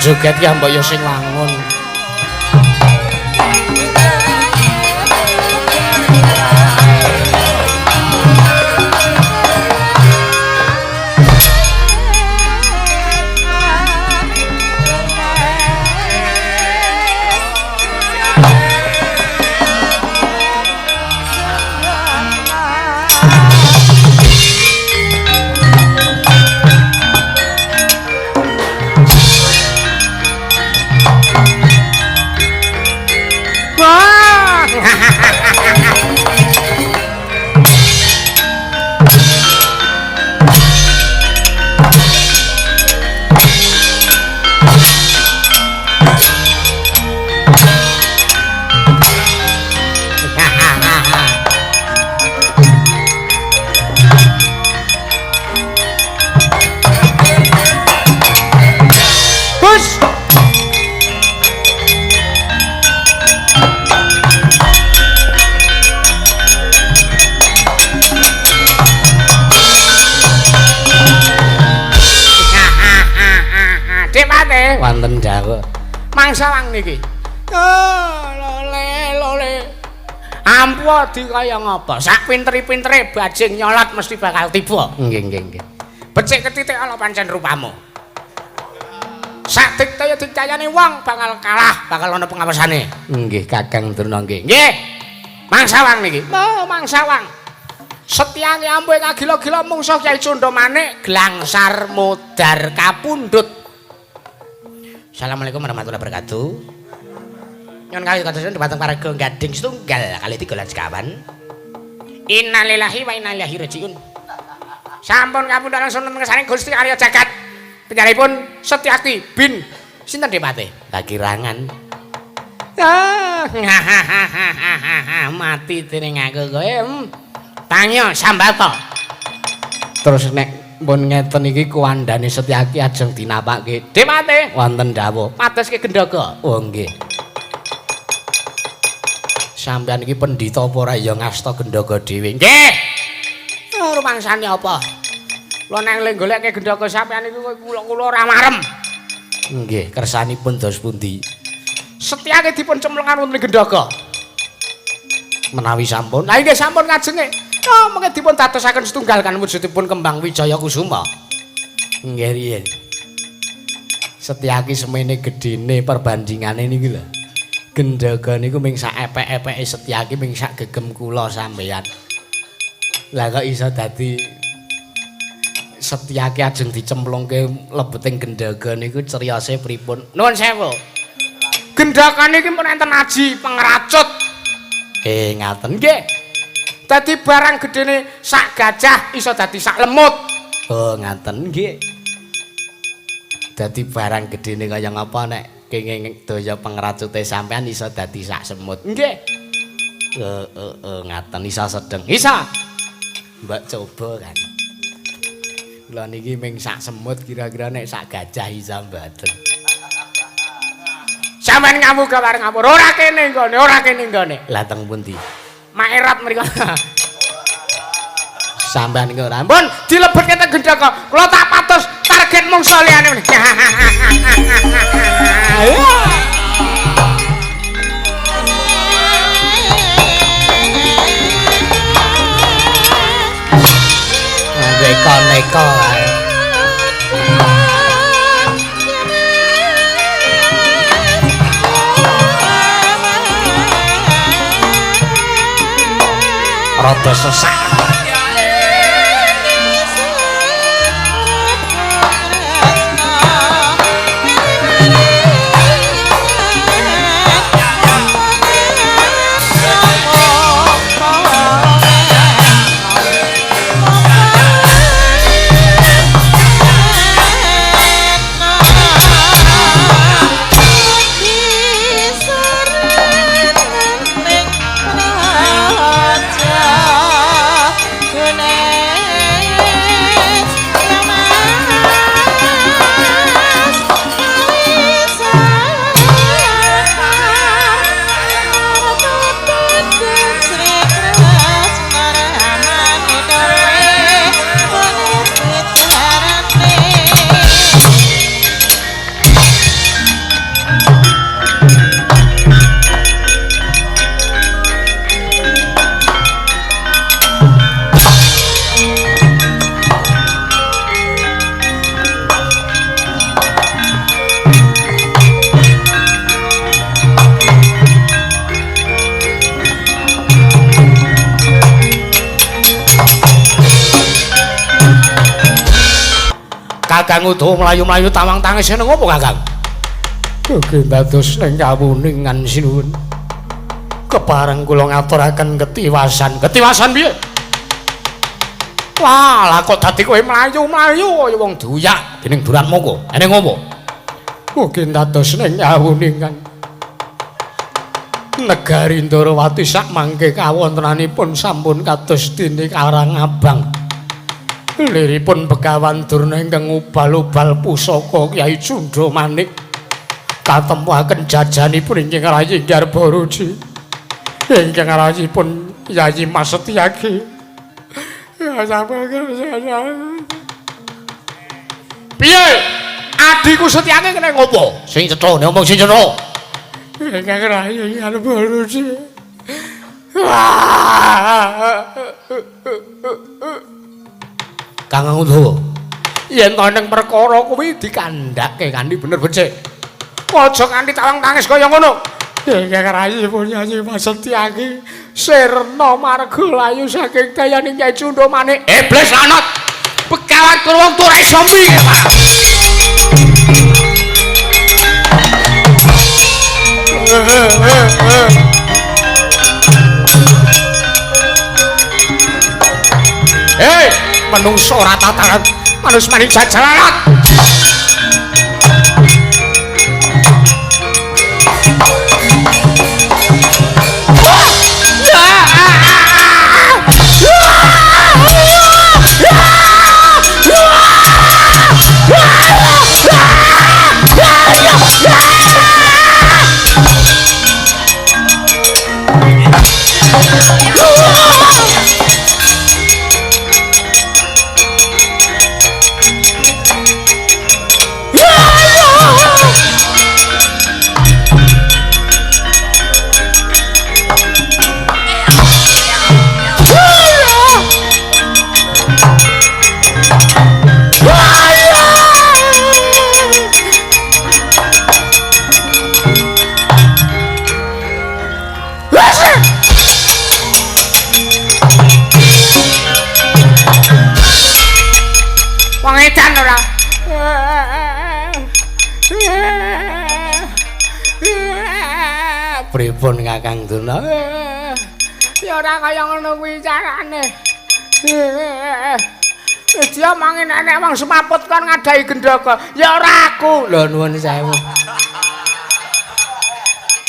Joget ya mbok ya sing wangun. Wonten dawuh. Mangsawang niki. Oh, lole lole. Ampuh di kaya ngapa? Sak pinter-pintere bajing nyolot mesti bakal tiba. Nggih, nggih, nggih. Becik ketitik ala pancen rupamu. Sak diktaya diktayane wong bakal kalah, bakal ana pengawasane. Nggih, Kakang Durna nggih. Nggih. Mangsawang niki. Oh, mangsawang. Setyane ampuhe kagila-gila mungsuh Kyai Cunda Manik glangsar modar kapundhut. Assalamualaikum warahmatullahi wabarakatuh. Nyuwun kawit kadosan dhumateng paraga Gading setunggal kali tiga lan sekawan. Innalillahi wa inna ilaihi rajiun. Sampun kapundhut langsung ngersane Gusti Arya Jagat. Penjaripun Setyaki bin sinten Depate? Kakirangan. Ah, mati dening aku kowe. Tangyo sambata. Terus nek pun ngeten iki kuwandane Setyaki ajeng dinapake. Depate wonten dawuh. Padoske gendhaga. Oh nggih. Sampeyan iki pendhita apa ora ya ngasta gendhaga dhewe? Nggih. Oh, rumangsane apa? Kula nek le goleke gendhaga sampeyan iku kula-kula ora marem. Nggih, kersanipun dos pundi? Setyaki dipun cemplungan wonten gendhaga. Menawi sampun. Lah nggih sampun kajenge. Oh, mengke dipun dadosaken setunggal kan wujudipun kembang Wijaya Kusuma. Nggih riyin. Setyaki semene gedene perbandingane niki lho. Gendhaga niku ming sak epek-epeke Setyaki ming sak gegem kula sampeyan. Lah kok iso dadi Setyaki ajeng dicemplungke lebeting gendhaga niku criyose pripun? Nuwun sewu. Gendhaga niki pun enten aji pengracut. Ngaten nggih. Dadi barang gedene sak gajah iso dadi sak lemut. Oh, ngaten nggih. Dadi barang gedene kaya ngapa nek kenging daya pengracute sampean iso dadi sak semut. Nggih. Ngaten iso sedeng. Iso. Mbok coba kan. Kula niki ming sak semut kira-kira nek sak gajah isa mboten. Sampeyan ngamuk kabar ngapur ora kene nggone, ora kene nggone. Lah teng pundi? Maerat mriku. Sampeyan iki ora. Ampun dilebetke teng gendaka. Kula tak patos target mungsa liyane. Neka-neka ae. Rada sesak. Kakang Udawa mlayu-mlayu tawang tangis nang opo Kakang? Ugi dados ning kawuningan sinuwun. Kepareng kula ngaturaken ketiwasan. Ketiwasan piye? Wah, lah kok dadi kowe mlayu-mlayu kaya wong duyak dening Duratmaka. Eneng opo? Ugi dados ning kawuningan. Negari Ndarawati sak mangke kawontenanipun sampun kados dene Karang Abang. Liripun Begawan Durna ingkang ubal-ubal pusaka Kyai Cundha Manik katemuaken jajanipun ingkang rayi Garbaruci ingkang rayipun Yayi Mas Setyaki. Piye? Adhiku Setyaki kena ngopo? Sing cetha, nek omong sing cetha. Ingkang rayi Garbaruci. Kang Udawa, yen to ning perkara kuwi dikandhake kanthi bener becik. Aja kanthi tawang tangis kaya ngono. Ingkang rayi pun Yayi Mas Setyaki sirna marga layu saking dayaning Kyai Cundha Manik. Iblis lanat. Begawan Kurwong ora iso mbi, Pak. Hei, menungso ora tataran, manus maning jajaran. Wong edan ora? Pripun Kakang Durna? Ya ora kaya ngono kuwi carane. Wis diomongi nek wong semaput kon ngadahi gendaka. Ya ora aku. Lho nuwun sewu.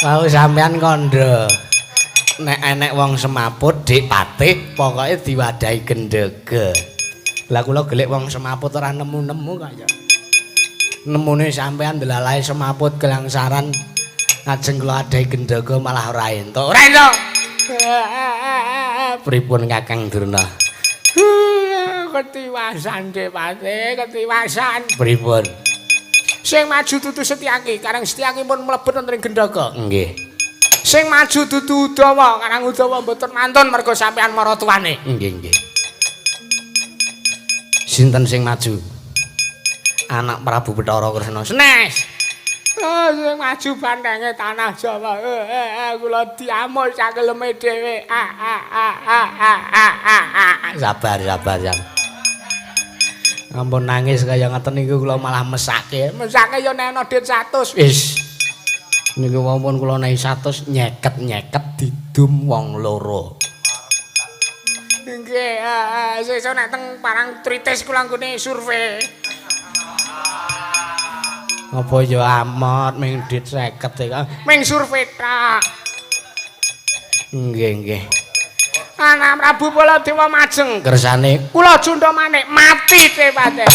Wau sampean kandha. Nek enek wong semaput Dik Patih pokoke diwadahi gendaka. Lah kula golek wong semaput ora nemu-nemu kaya. Nemune sampean delalae semaput kelangsaran ajeng kula adahi gendhaga malah ora entuk. Ora entuk. Pripun Kakang Durna? Ketiwasan Depate, ketiwasan. Pripun? Sing maju dudu Setyaki, Karang Setyaki pun mlebet wonten ing gendhaga. Nggih. Sing maju dudu Udawa, Karang Udawa mboten mantun mergo sampean maratuwane. Nggih, nggih. Sinten sing maju? Anak Prabu Bathara Kresna. Senes. Oh, sing maju bantenge tanah Jawa. Kula diamuk sakeleme dhewe. Sabar, sabar, sabar. Ampun nangis kaya ngoten niku kula malah mesake. Mesake ya nek ana dit 100. Wis. Niku wau pun kula nehi 100 nyeket-nyeket didum wong loro. Nggih, sesuk nek teng Parangtritis kula nggone survei. Apa ya amot ming dit 50 e. Ming survei tok. Nggih, nggih. Anak Prabu Baladewa majeng kersane kula junda manik mati tepate.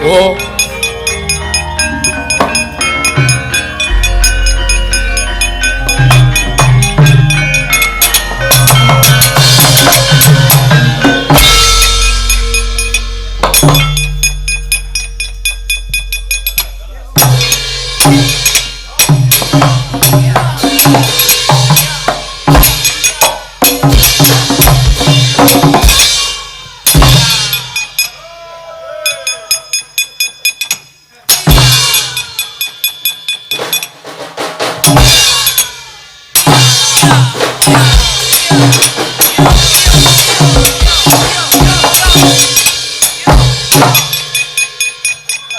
Oh.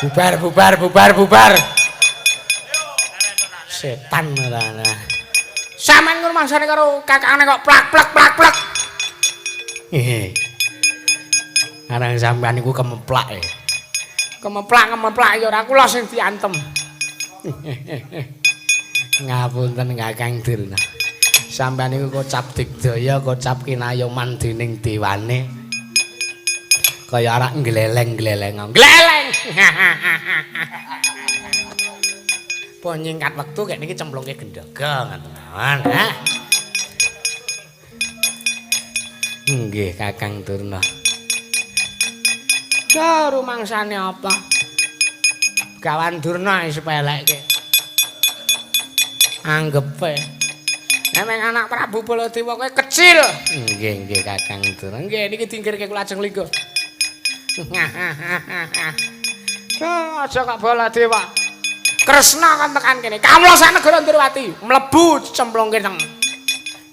Bubar, bubar, bubar, bubar. Setan ora ana. Sampeyan ngrumangsane karo kakakane kok plak plak plak plak. Hehe. Arang sampean niku kemeplak e. Kemeplak kemeplak ya ora kula sing diantem. Ngapunten Kakang Durna. Sampean niku kocap digdaya, kocap kinayoman dening dewane. Kaya arak gleleng-gleleng. Gleleng. Pun nyingkat wektu kek niki cemplungke gendhaga ngoten mawon, ha. Nggih, Kakang Durna. Ya rumangsane apa? Gawan Durna wis sepelekke. Anggepe. Nek anak Prabu Baladewa kowe kecil. Nggih, nggih Kakang Durna. Nggih niki dingkirke kula ajeng lingguh. Aja kok Baladewa. Kresna kon tekan kene. Kawula sak negara Ndrawati mlebu cemplungke teng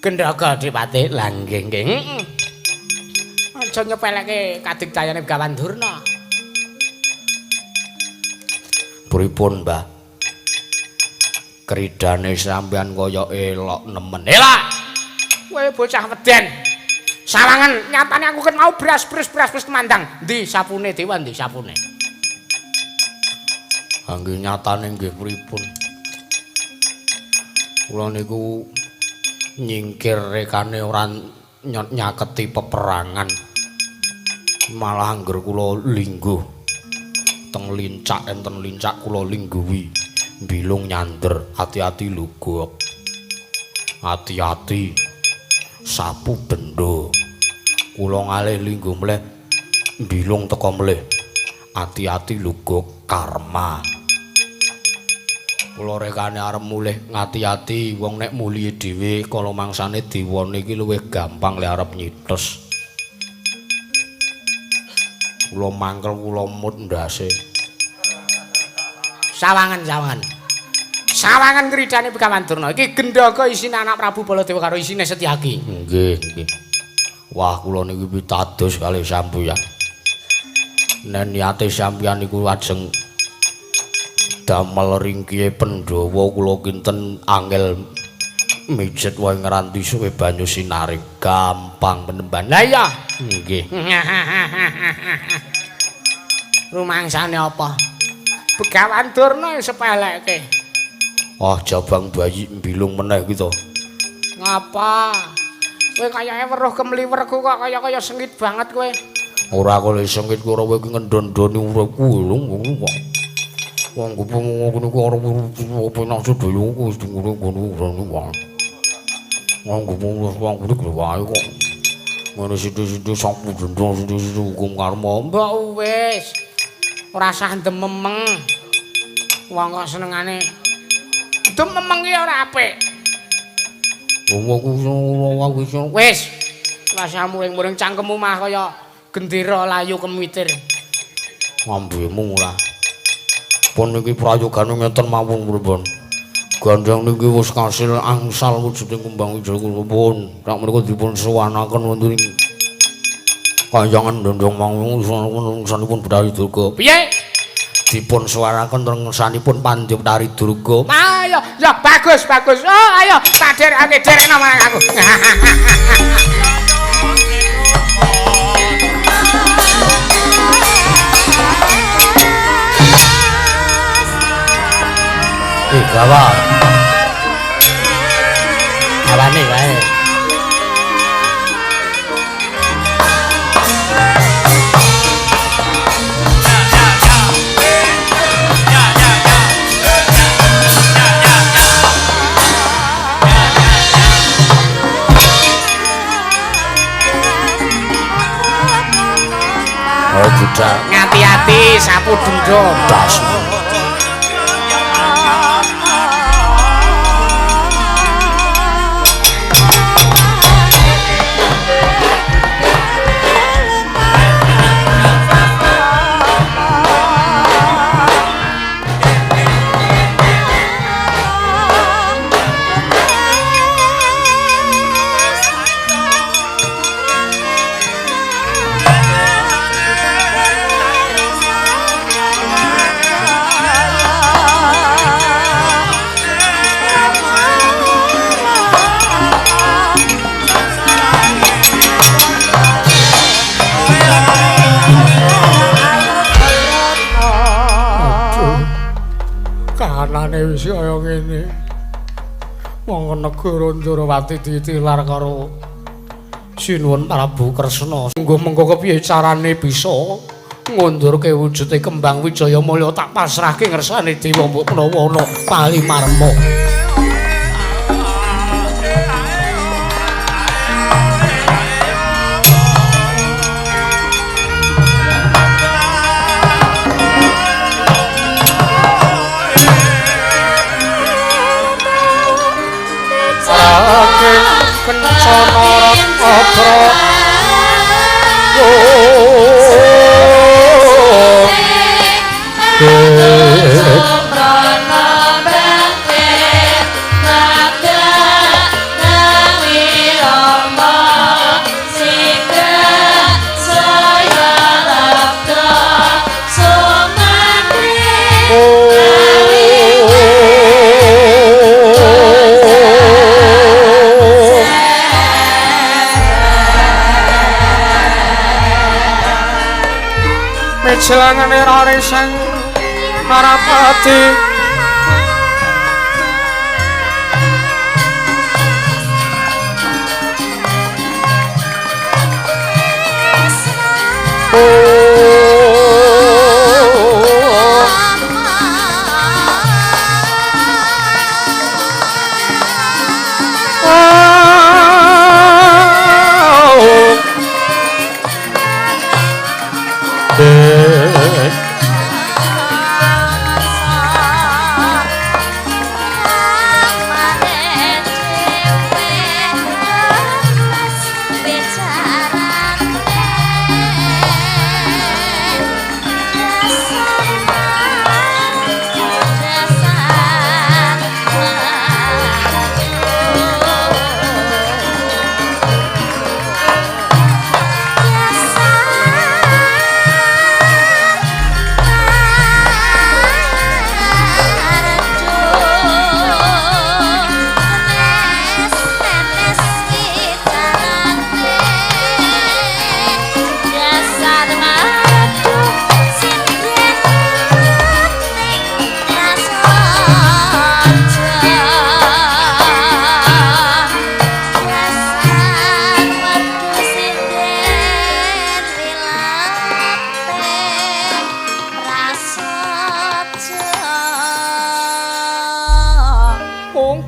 Gendhaga Dipati. Lah nggih nggih. Heeh. Aja nyepeleke kadigdayane Begawan Durna. Pripun, Mbah? Kridane sampean kaya elok nemen. Elok. Kowe bocah weden. Sawangan nyatane aku ket mau beras-beras temandang. Ndi sapune dewa ndi sapune? Ha nggih nyatane nggih pripun? Kula niku nyingkir rekane ora nyaketi peperangan. Malah angger kula lingguh teng lincak enten lincak kula lingguhi. Bilung nyander, ati-ati lugok. Ati-ati sapu bendo. Kula ngalih lingguh mleh Mbilung teka melih. Ati-ati luga karma. Kula rekane arep mulih ngati-ati wong nek mulihe dhewe kala mangsane dewane iki luwih gampang le arep nyites. Kula mangkel kula mut ndase. Sawangan-sawangan. Sawangan kridane Begawan Durna. Iki gendhaga isine anak Prabu Baladewa karo isine Setyaki. Nggih, nggih. Wah, kula niki pitados kalih sampeyan. Nek niate sampeyan niku ajeng damel ringkihe Pandhawa kula kinten angel mijet wae ngranti suwe banyu sinaring gampang penemban. Lah iya, nggih. Rumangsane apa? Begawan Durna sepelekke. Ah, jabang bayi mbilung meneh ki to. Ngapa? Kowe kayake weruh kemliwerku kok kaya-kaya sengit banget kowe. Ora kok sengit ora kowe iki ngendon-ndoni uripku lho kok. Wong ngono kuwi ora penak sedaya wis ngono wae. Wong wong kuwi wae kok. Ngono sithik-sithik sapu dendha sithik-sithik hukum karma. Mbok wis. Ora usah ndememeng. Wong kok senengane ndememeng ki ora apik. Wong wis. Ora usah muring-muring cangkemmu mah kaya gendera layu kemitir. Ngambemu ora. Pun niki prayogane ngeten mawon pripun. Gandheng niki wis kasil angsal wujuding kembang wijaya kula pun. Sak menika dipun suwanaken wonten ing Kahyangan Dondong Mangu sanipun Bathari Durga. Piye? Dipun suwanaken ngersanipun Pandya Bathari Durga. Ayo, ya bagus, bagus. Oh, ayo tak derekake derekno marang aku. Gawa. Gawane wae. Oh, budak. Ngati-ati sapu dendha das. Kahanane wis kaya ngene. Wong negara Ndrawati ditilar karo Sinuwun Prabu Kresna. Sungguh mengko kepiye carane bisa ngundurke wujude kembang Wijaya Mulya tak pasrahke ngersane dewa mbok menawa ana palimarma. Kencana ratna Jelangane rare sang Narapati. Oh.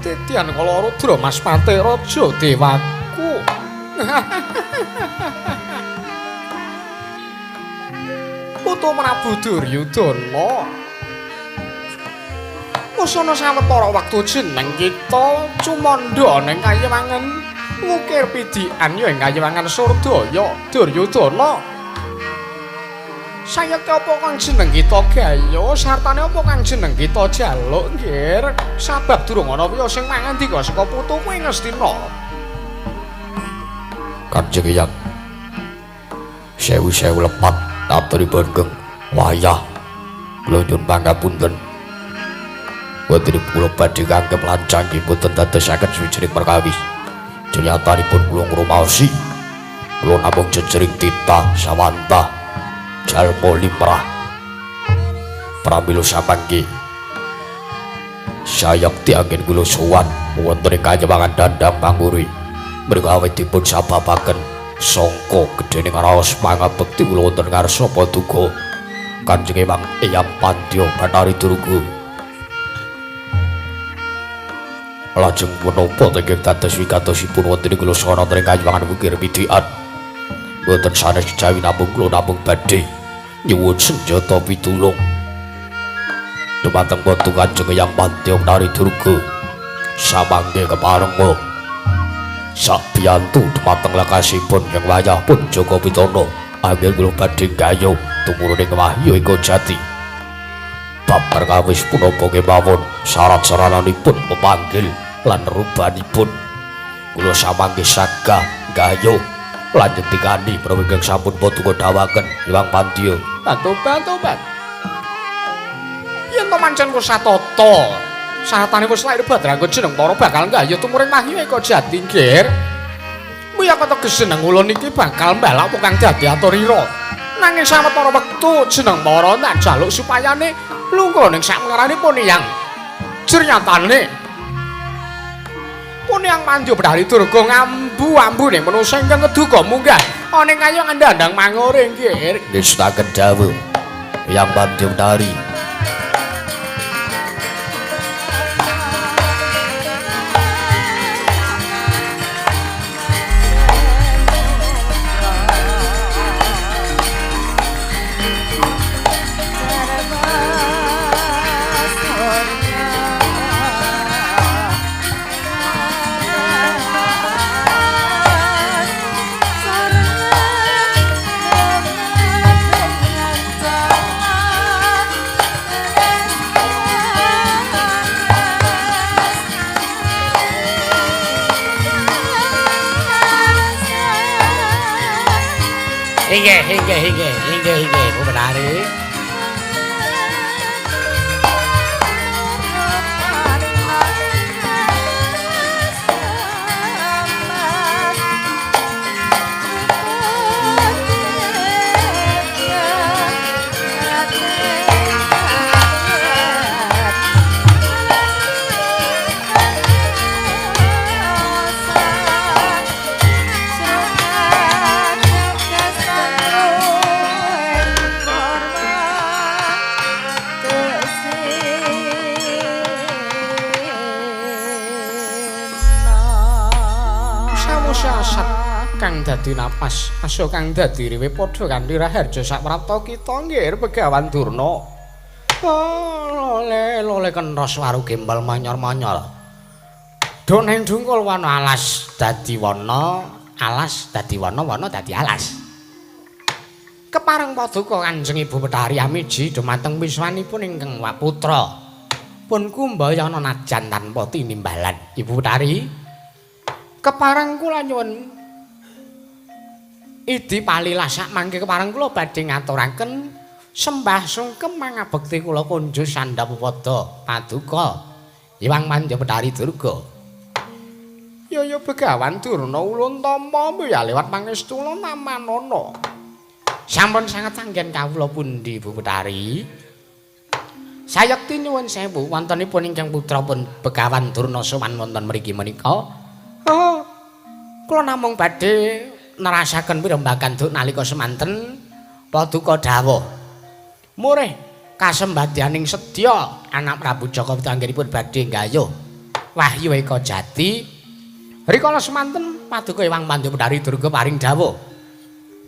Titian kala Rudra Mas Pate Raja Dewaku. Putu Prabu Duryudana. Musana sawetara wektu jeneng kita cumandha ning kayiwangan ngukir pidikan ya ing kayiwangan Surdaya Duryudana. Sayeke apa kang jeneng kita gaya sartane apa kang jeneng kita jaluk nggir sabab durung ana wiya sing mangandika saka putuku ing Ngastina. Kanjeng Eyang, sewu-sewu lepat aturipun geng wayah kula nyuwun pangapunten. Wonten kula badhe kangge lancang nggih boten dadosaken suwijining perkawis. Jenyatanipun kula ngrumaosi kula namung jejering titah sawantah jalma limrah. Pramila samangke sayekti anggen kula sowan wonten ing kayewangan Dandang Manguri. Mriku awit dipun sababaken sangka gedhening raos pangabekti kula wonten ngarsa paduka Kanjeng Eyang Eyang Pandya Bathari Durga. Lajeng menapa ingkang dados wigatosipun wonten ing kula sowan wonten ing kayiwangan Wukir Pidikan. Boten sanes kejawi namung kula namung badhe nyuwun senjata pitulung dumateng putu Kanjeng Eyang Pandya Bathari Durga. Samangke keparenga sabiyantu dumateng lekasipun ing wayah pun Jaka Pitana anggen kula badhe gayuh tumurun ing wahyu ing jati. Bab perkawis punapa kemawon syarat sarananipun pemanggil lan rubanipun kula samangke sagah gayuh lan ngendikani menawi ingkang sampun paduka dawuhaken Hyang Pandya. Tobat-tobat. Yen to pancen wis satata, saratane wis lair badrangga jeneng para bakal gayuh tumuring wahyu eka jati nggir. Muya kateges jeneng kula niki bakal mbalak kang dadi aturira. Nanging sawetara wektu jeneng para tak jaluk supayane lungguh ning sakmengaranipun Eyang. Jernyatane pun Eyang Pandya Bathari Durga ngambu-ambu ning manusa ingkang keduka munggah ana ing kayangan Dandang Mangure nggih. Ngestaken dawuh Eyang Pandya Bathari. Inggih, inggih, inggih, inggih, inggih, Bu Bathari. kang dadi napas, asa kang dadi riwe padha kanthi raharja saprapta kita nggih Begawan Durna. Oh, lole lole kenthos waru gembal manyor-manyor. Duk ning dungkul wana alas dadi wana, alas dadi wana, wana dadi alas. Kepareng paduka Kanjeng Ibu Bethari amiji dumateng wiswanipun ingkang putra. Pun kumbayana najan tanpa tinimbalan. Ibu Bethari, kepareng kula nyuwun idi palilah sak mangke kepareng kula badhe ngaturaken sembah sungkem mangabekti kula kunjuk sandhap pada paduka Hyang Mandya Bethari Durga. Ya ya Begawan Durna ulun tampa ya lewat pangestula namanana. Sampun sanget anggen kawula pundi Ibu Bethari? Sayekti nyuwun sewu wontenipun ingkang putra pun Begawan Durna sowan wonten mriki menika. Oh, kula namung badhe nerasaken pirembagan duk nalika semanten paduka dawuh. Murih kasembadyaning sedya anak Prabu Jaka anggenipun badhe nggayuh Wahyu Eka Jati. Rikala semanten paduka Hyang Mandya Bethari Durga paring dawuh.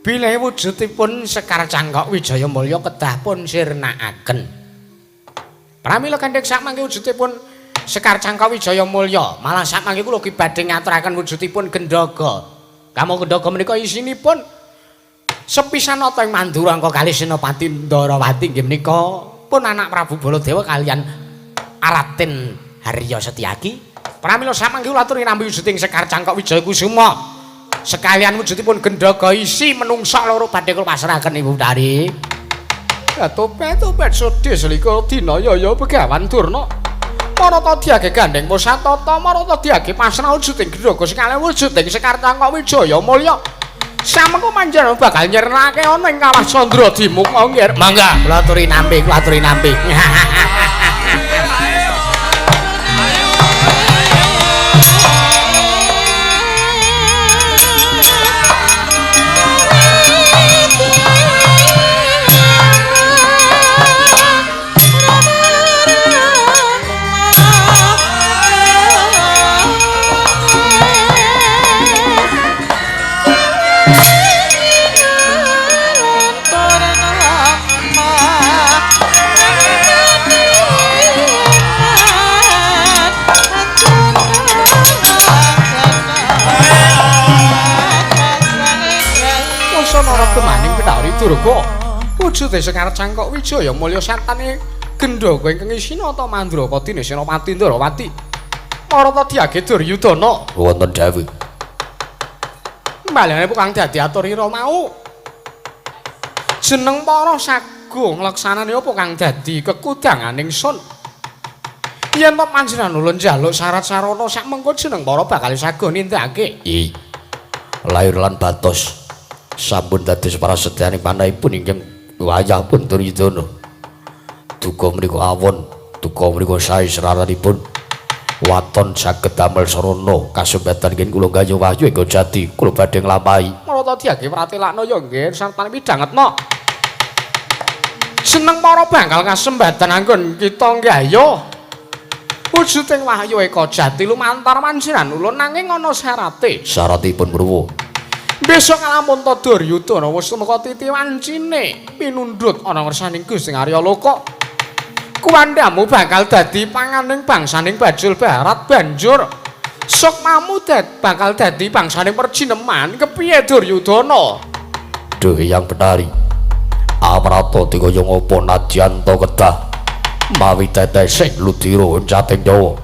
Bilih wujudipun Sekar Cangkok Wijaya Mulya kedah pun sirnakaken. Pramila gandheng sakmangke wujudipun Sekar Cangkok Wijaya Mulya, malah sakmangke kula ugi badhe ngaturaken wujudipun Gendhaga. Kamo Gendhaga menika isinipun sepisan nata ing Mandura angka kalih Senopati Ndarawati inggih menika pun anak Prabu Baladewa kaliyan Raden Harya Setyaki. Pramila samangke kula aturi nampi wujuding Sekar Cangkok Wijaya Kusuma. Sekalian wujudipun Gendhaga isi menungsa loro badhe kula pasrahaken Ibu Bethari. Ya topet-topet sedih selikur dina ya ya Begawan Durna. Marata diage gandeng pusatata, marata diage pasrah wujuding Gendhaga sekalian wujuding Sekar Cangkok Wijaya Mulya. Samengko panjenengan bakal nyirnake ana ing kawah Candra Dimuka nggih. Mangga kula aturi nampi, kula aturi nampi. Gemaning Bethari Durga wujude Sekar Cangkok Wijaya Mulya satane Gendhaga ingkang isina ta Mandraka dene Senopati Ndarawati marata diage Duryudana wonten dawuh mbalane kang dadi atur ira mau jeneng para sagung ngleksanane apa kang dadi kekudanganing sun yen to panjenengan ulun njaluk syarat sarana sak mengko jeneng para bakal sago nindakake. Lair lan batos sampun dados prasetyaning panahipun ingkang wayah pun Duryudana. Duka menika awon, duka menika sae sraranipun. Waton saged damel sarana kasembatan nggih kula gayuh wahyu Eka Jati kula badhe nglampahi. Marata diage pratelakna ya nggih sartane midhangetna. Jeneng para bakal kasembatan anggon kita nggayuh wujuding Wahyu Eka Jati lumantar panjenengan ulun nanging ana syarate. Syaratipun purwa. Besok lamun ta Duryudana wis tumeka titi wancine pinundhut ana ngersaning Gusti Arya Loka. Kuwandamu bakal dadi panganing bangsaning Bajul Barat banjur sukmamu bakal dadi bangsaning perjineman. Kepiye Duryudana? Duh Hyang Bethari, amrata dikaya ngapa nadyan ta kedah mawi tetesing ludira oncating nyawa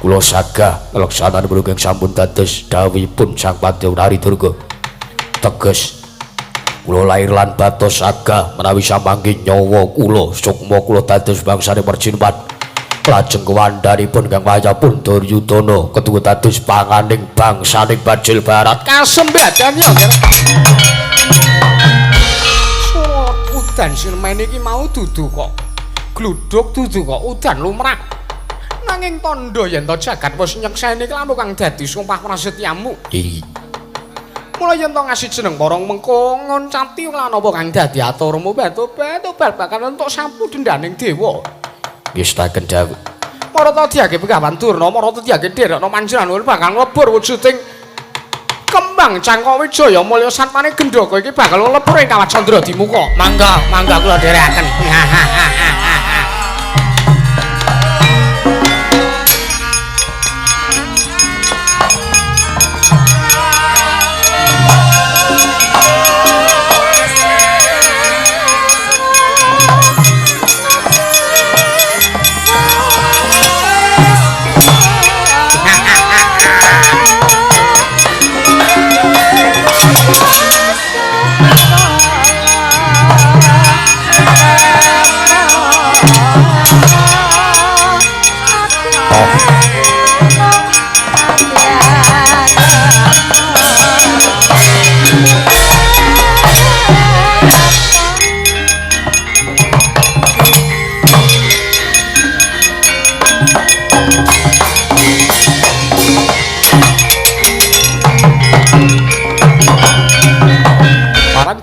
kula sagah ngleksanani ingkang sampun dados dawuhipun Sang Pandya Durga. Teges kula lair lan batos sagah menawi samangke nyawa kula sukma kula dados bangsane perjineman lajeng kuwandhanipun kang wayahipun Duryudana ketuwa dados panganing bangsaning Bajil Barat. Kasembadan ya surat udan sinemen iki mau dudu kok gluduk dudu kok udan lumrah nanging tandha yen to jagat wis nyekseni lamu kang dadi sumpah prasetyamu. Mula yen to ngasih jeneng para mengko ngoncati lan apa kang dadi aturmu batu-batu bakal entuk sapu dendaning dewa. Ngestaken dawuh. Marata diage Begawan Durna, marata diage nderekna panjenengan bakal nglebur wujuding kembang Kembang Cangkok Wijaya Mulya satmane Gendaka iki bakal lepur ing Kawat Candra Dimuka. Mangga, mangga kula dherekaken.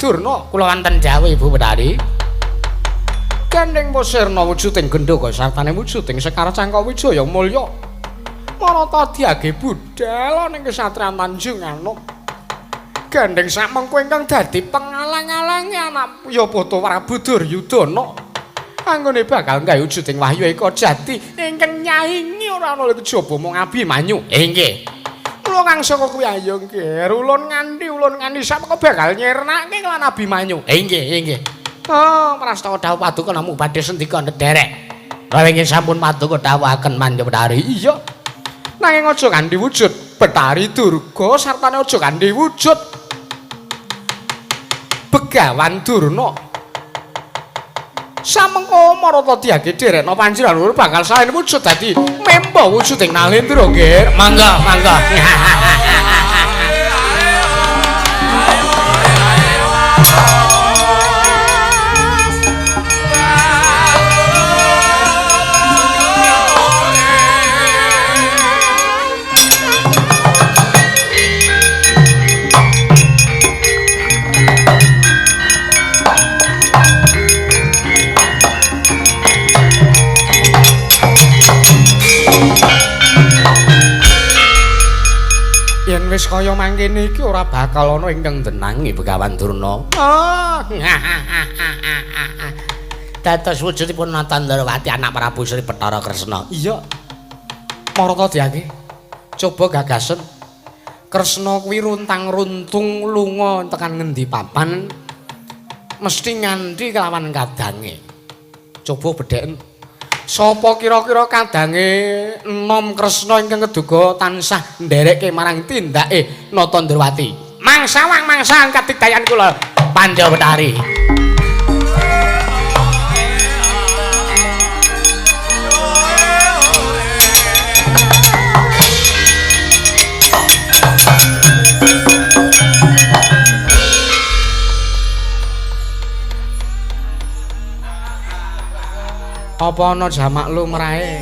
Durna kula wonten dawuh Ibu Betari. Gandeng Sirna wujuding Gendaka sartane wujuding Sekar Cangkok Wijaya Mulya. Marata diage budhal ning kesatriyan Tanjung Anom. Gandeng samengko ingkang dadi pengalang-alange anak ya putu Prabu Duryudana. Anggone bakal gawe wujuding Wahyu Eka Jati ingkang nyaingi ora ana kejaba mung Abimanyu. Inggih. Kula kang saka kuwi ayo nggih, ulun nganti samengko bakal nyirnake lan Abimanyu. Inggih, inggih. Oh, prastawa dawuh paduka namung badhe sendika nederek. Rawingi sampun paduka dawuhaken Manja Betari. Iya. Nanging aja kanthi wujud Betari Durga sartane aja kanthi wujud Begawan Durna. Samengko marata diage derekna panjenengan bakal saen wujud dadi memba wujuding Nalendra nggih. Mangga, mangga. Yen wis kaya mangkene iki ora bakal ana ingkang ndenangi Begawan Durna. Oh. Dados wujudipun Natandrawati anak Prabu Sri Bathara Kresna. Iya. Marata diake. Coba gagasen. Kresna kuwi runtang-runtung lunga tekan ngendi papan mesti nganti kelawan kadange. Coba bedheken. Sapa kira-kira kadange enom Kresna ingkang keduga tansah nderekke marang tindake Natandrawati. Mangsawang mangsang kadigdayan kula Pandhawa Betari. Apa ana jamak lumrahe?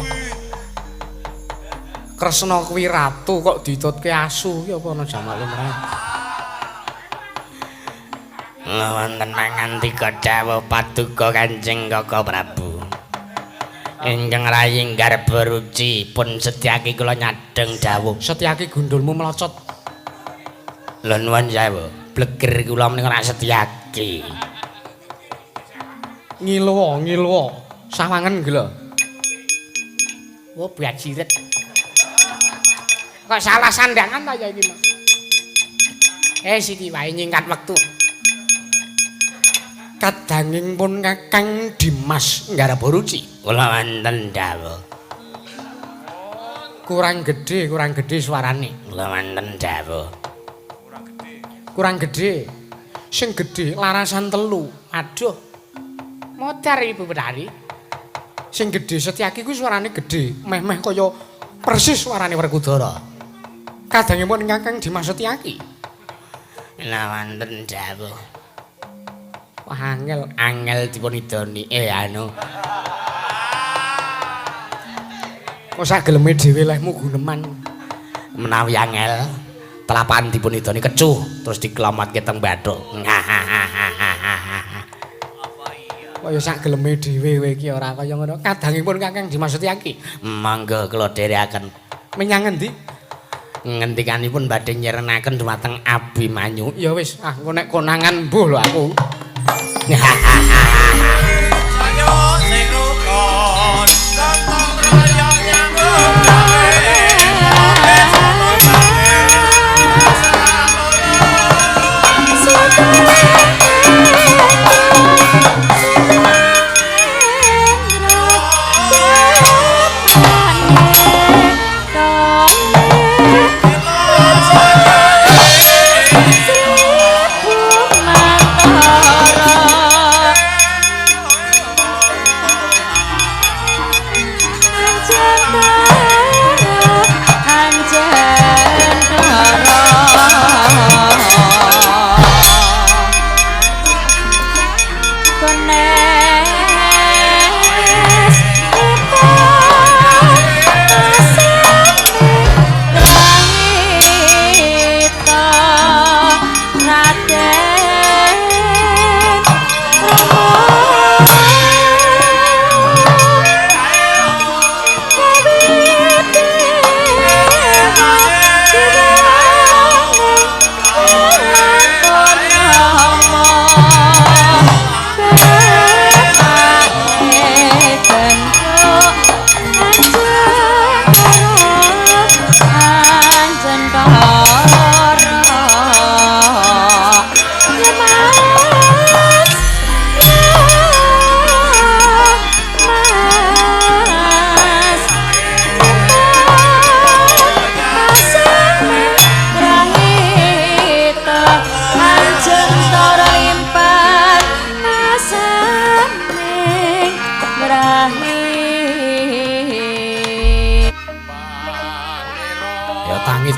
Kresna kuwi ratu kok ditutke asu ki apa ana jamak lumrahe? Wonten mangandika dawuh paduka Kanjeng Kaka Prabu. Ingkang rayi garba ruci pun Setyaki kula nyadheng dawuh. Setyaki gundulmu melocot. Lha nuwun sewu, bleger kula menika ora Setyaki. Ngiluwa, ngiluwa. Sawangen gila. Oh, bajiret. Kok salah sandangan ta ya iki, Mas? Siki wae nyingkat wektu. Kadanging pun Kakang Dimas Nggarba Ruci. Kula wonten dawuh. Kurang gedhe suarane. Kula wonten dawuh. Kurang gedhe. Sing gedhe larasan 3. Aduh. Modar Ibu Betari. Sing gedhe Setyaki kuwi suarane gedhe, meh-meh kaya persis suarane Werkudara. Kadangipun Kakang Dimas Setyaki. Lah wonten dawuh. Wah angel, angel dipun idoni. Anu. Kok sak geleme dhewe lehmu guneman. Menawi angel, telapan dipun idoni kecuh terus diklomatke teng bathuk. Kaya sak geleme dhewe kowe iki ora kaya ngono. Kadangipun Kakang Dimas Setyaki. Mangga kula dherekaken. Menyang ngendi? Ngendikanipun badhe nyirenaken dhumateng Abimanyu. Ya wis, ah engko nek konangan mbuh lho aku.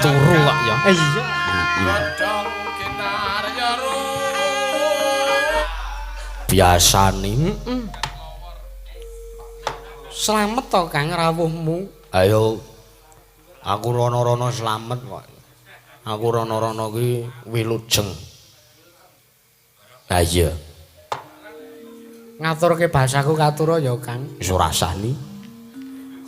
Turu kok ya. Iya. Biasane. Heeh. Slamet to Kang rawuhmu? Ayo. Aku rono-rono slamet kok. Aku rono-rono ki wilujeng. Ha iya. Ngaturke bahasaku katura ya Kang. Wis ora sani.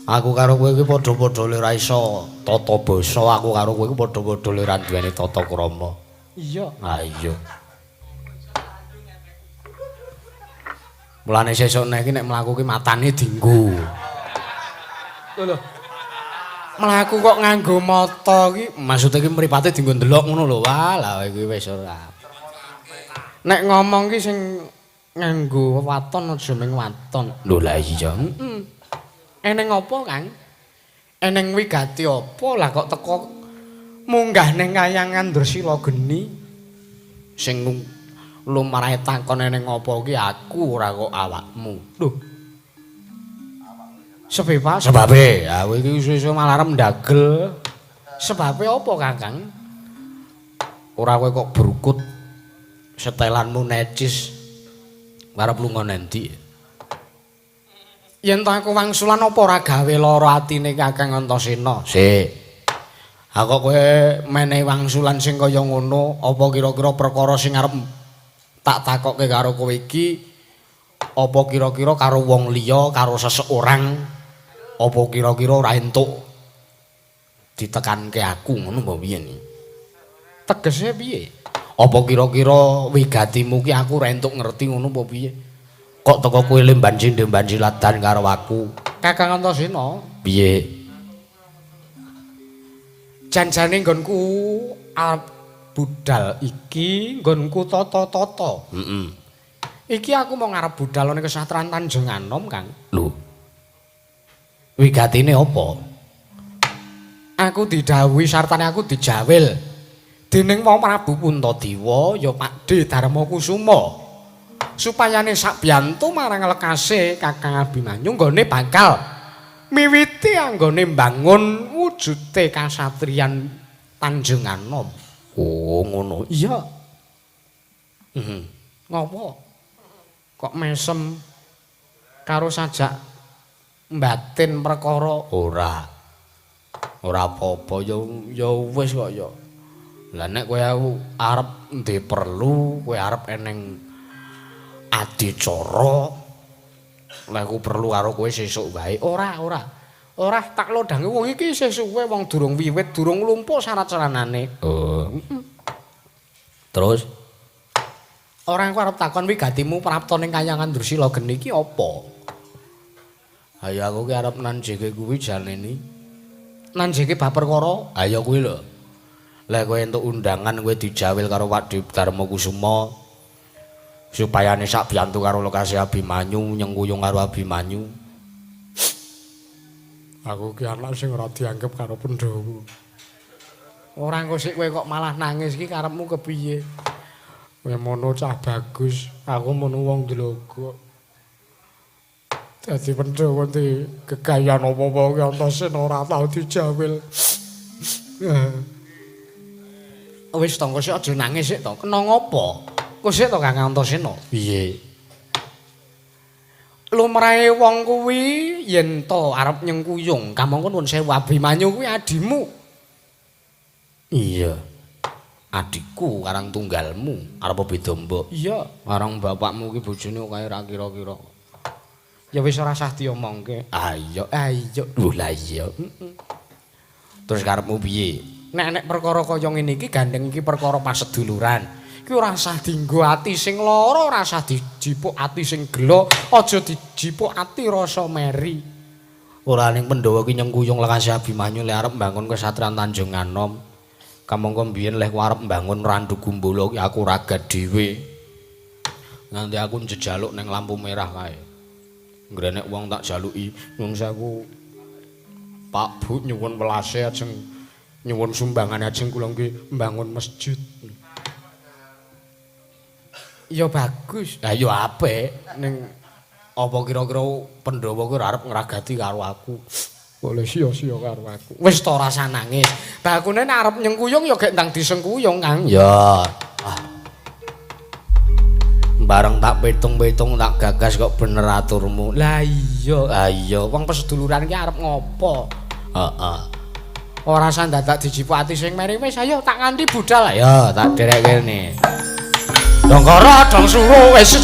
Aku karo kowe iki padha-padha ora iso tata basa, aku karo kowe iki padha-padha ora duweni tata krama. Iya. Ha iya. Mulane sesuk nek iki nek mlaku ki matane dinggo. Lho lho. Mlaku kok nganggo mata ki, maksude ki mripate dinggo ndelok ngono lho. Wah, lah iki wis ora. Nek ngomong ki sing nganggo waton aja ming waton. Lho lah iya. Heeh. Eneng apa, Kang? Eneng wigati apa lah kok teko munggah ning kayangan Dresila geni? Sing lumrahe takon eneng apa ki aku ora kok awakmu. Lho. Sebab sebabe, aku iki suwe-suwe malah arep ndagel. Sebabe apa, Kakang? Ora kowe kok brukut setelanmu necis. Arep lunga nendi? Yen to aku wangsulan apa ora gawe lara atine Kakang Antasena? Sik. Ha kok kowe menehi wangsulan sing kaya ngono, apa kira-kira perkara sing arep tak takokke karo kowe iki apa kira-kira karo wong liya, karo seseorang, apa kira-kira ora entuk ditekanke aku ngono apa piye ni? Tegese piye? Apa kira-kira wigatimu ki aku ora entuk ngerti ngono apa piye? Kok teko kowe lemban sindemban siladan karo aku? Kakang Antasena, piye? Janjane nggonku arep budal iki nggonku tata-tata. Heeh. Iki aku mau ngarep budal ning kesatran Tanjung Anom, Kang. Lho. Wigatine apa? Aku didhawuhi sartane aku dijawil dening Wong Prabu Puntadewa ya Pakde Darmakusuma. Supayane sakbiyantu marang lekase Kakang Abimanyu nggone bakal miwiti anggone mbangun wujute kasatriyan Tanjung Anom. Oh, ngono. Iya. Heeh. Ngopo? Kok mesem karo sajak mbatin perkara? Ora. Ora apa-apa ya ya wis kok ya. Lah nek kowe arep ndek perlu, kowe arep eneng adicara, lek aku perlu karo kowe sesuk wae. Ora, ora. Ora tak lodhange wong iki isih suwe wong durung wiwit, durung lumpuh syarat saranane. Oh. Terus ora aku arep takon wigatimu prapta ning kayangan Drusila geni iki apa? Ayo aku ki arep nanjeke kuwi jane ni. Nanjeke bab perkara? Ayo kuwi lho. Lek kowe entuk undangan kowe dijawil karo Pak Darma Kusuma supayane sak biyantu karo lokasi Abimanyu nyengkuyung karo Abimanyu. Aku ki anak sing ora dianggep karo Pandhawa. Ora engko sik kowe kok malah nangis iki karepmu kepiye? Kowe mono cah bagus, aku mono wong dlogok. Dadi Pandhawa di gegayan apa-apa ki Antasena ora tau dijawil. Wis to engko sik aja nangis sik to. Kena ngopo? Engko sik to Kang Antasena. Piye? Lumrahe wong kuwi yen to arep nyengkuyung kamangka nuwun sewu Abimanyu kuwi adimu. Iya. Adikku karang tunggalmu arep beda mbok. Iya, marang bapakmu ki bojone kae ra kira-kira. Ya wis ora sah diomongke. Ah iya, ah iya. Lho lah iya. Heeh. Terus karepmu piye? Nek nek perkara kaya ngene iki gandeng iki perkara paseduluran. Iki ora sah dienggo ati sing lara, ora sah dijipuk ati sing gela, aja dijipuk ati rasa meri. Ora ning Pandhawa ki nyengkuyung lekase Abimanyu le arep mbangun kesatrian Tanjung Anom. Kamangka mbiyen leh arep mbangun Randu Gumbala ki aku ragat dhewe. Nganti aku njejaluk ning lampu merah kae. Ngrenek wong tak jaluki, nyuwun sewu. Pak Bu nyuwun welase ajeng nyuwun sumbangan ajeng kula nggih mbangun masjid. Ya bagus. Lah ya apik ning apa kira-kira Pandhawa kuwi arep ngragati karo aku. Boleh sia-sia karo aku. Wis to rasa nangis. Bakune nek arep nyengkuyung ya gek ndang disengkuyung, Kang. Ya. Ah. Bareng tak pitung-pitung tak gagas kok bener aturmu. Lah iya, ah iya, wong peseduluran ki arep ngopo? Heeh. Ora usah dadak dijipuk ati sing meri wis ayo tak nganti budal. Ya, tak derek kene. Dong kara, dong suruh wis.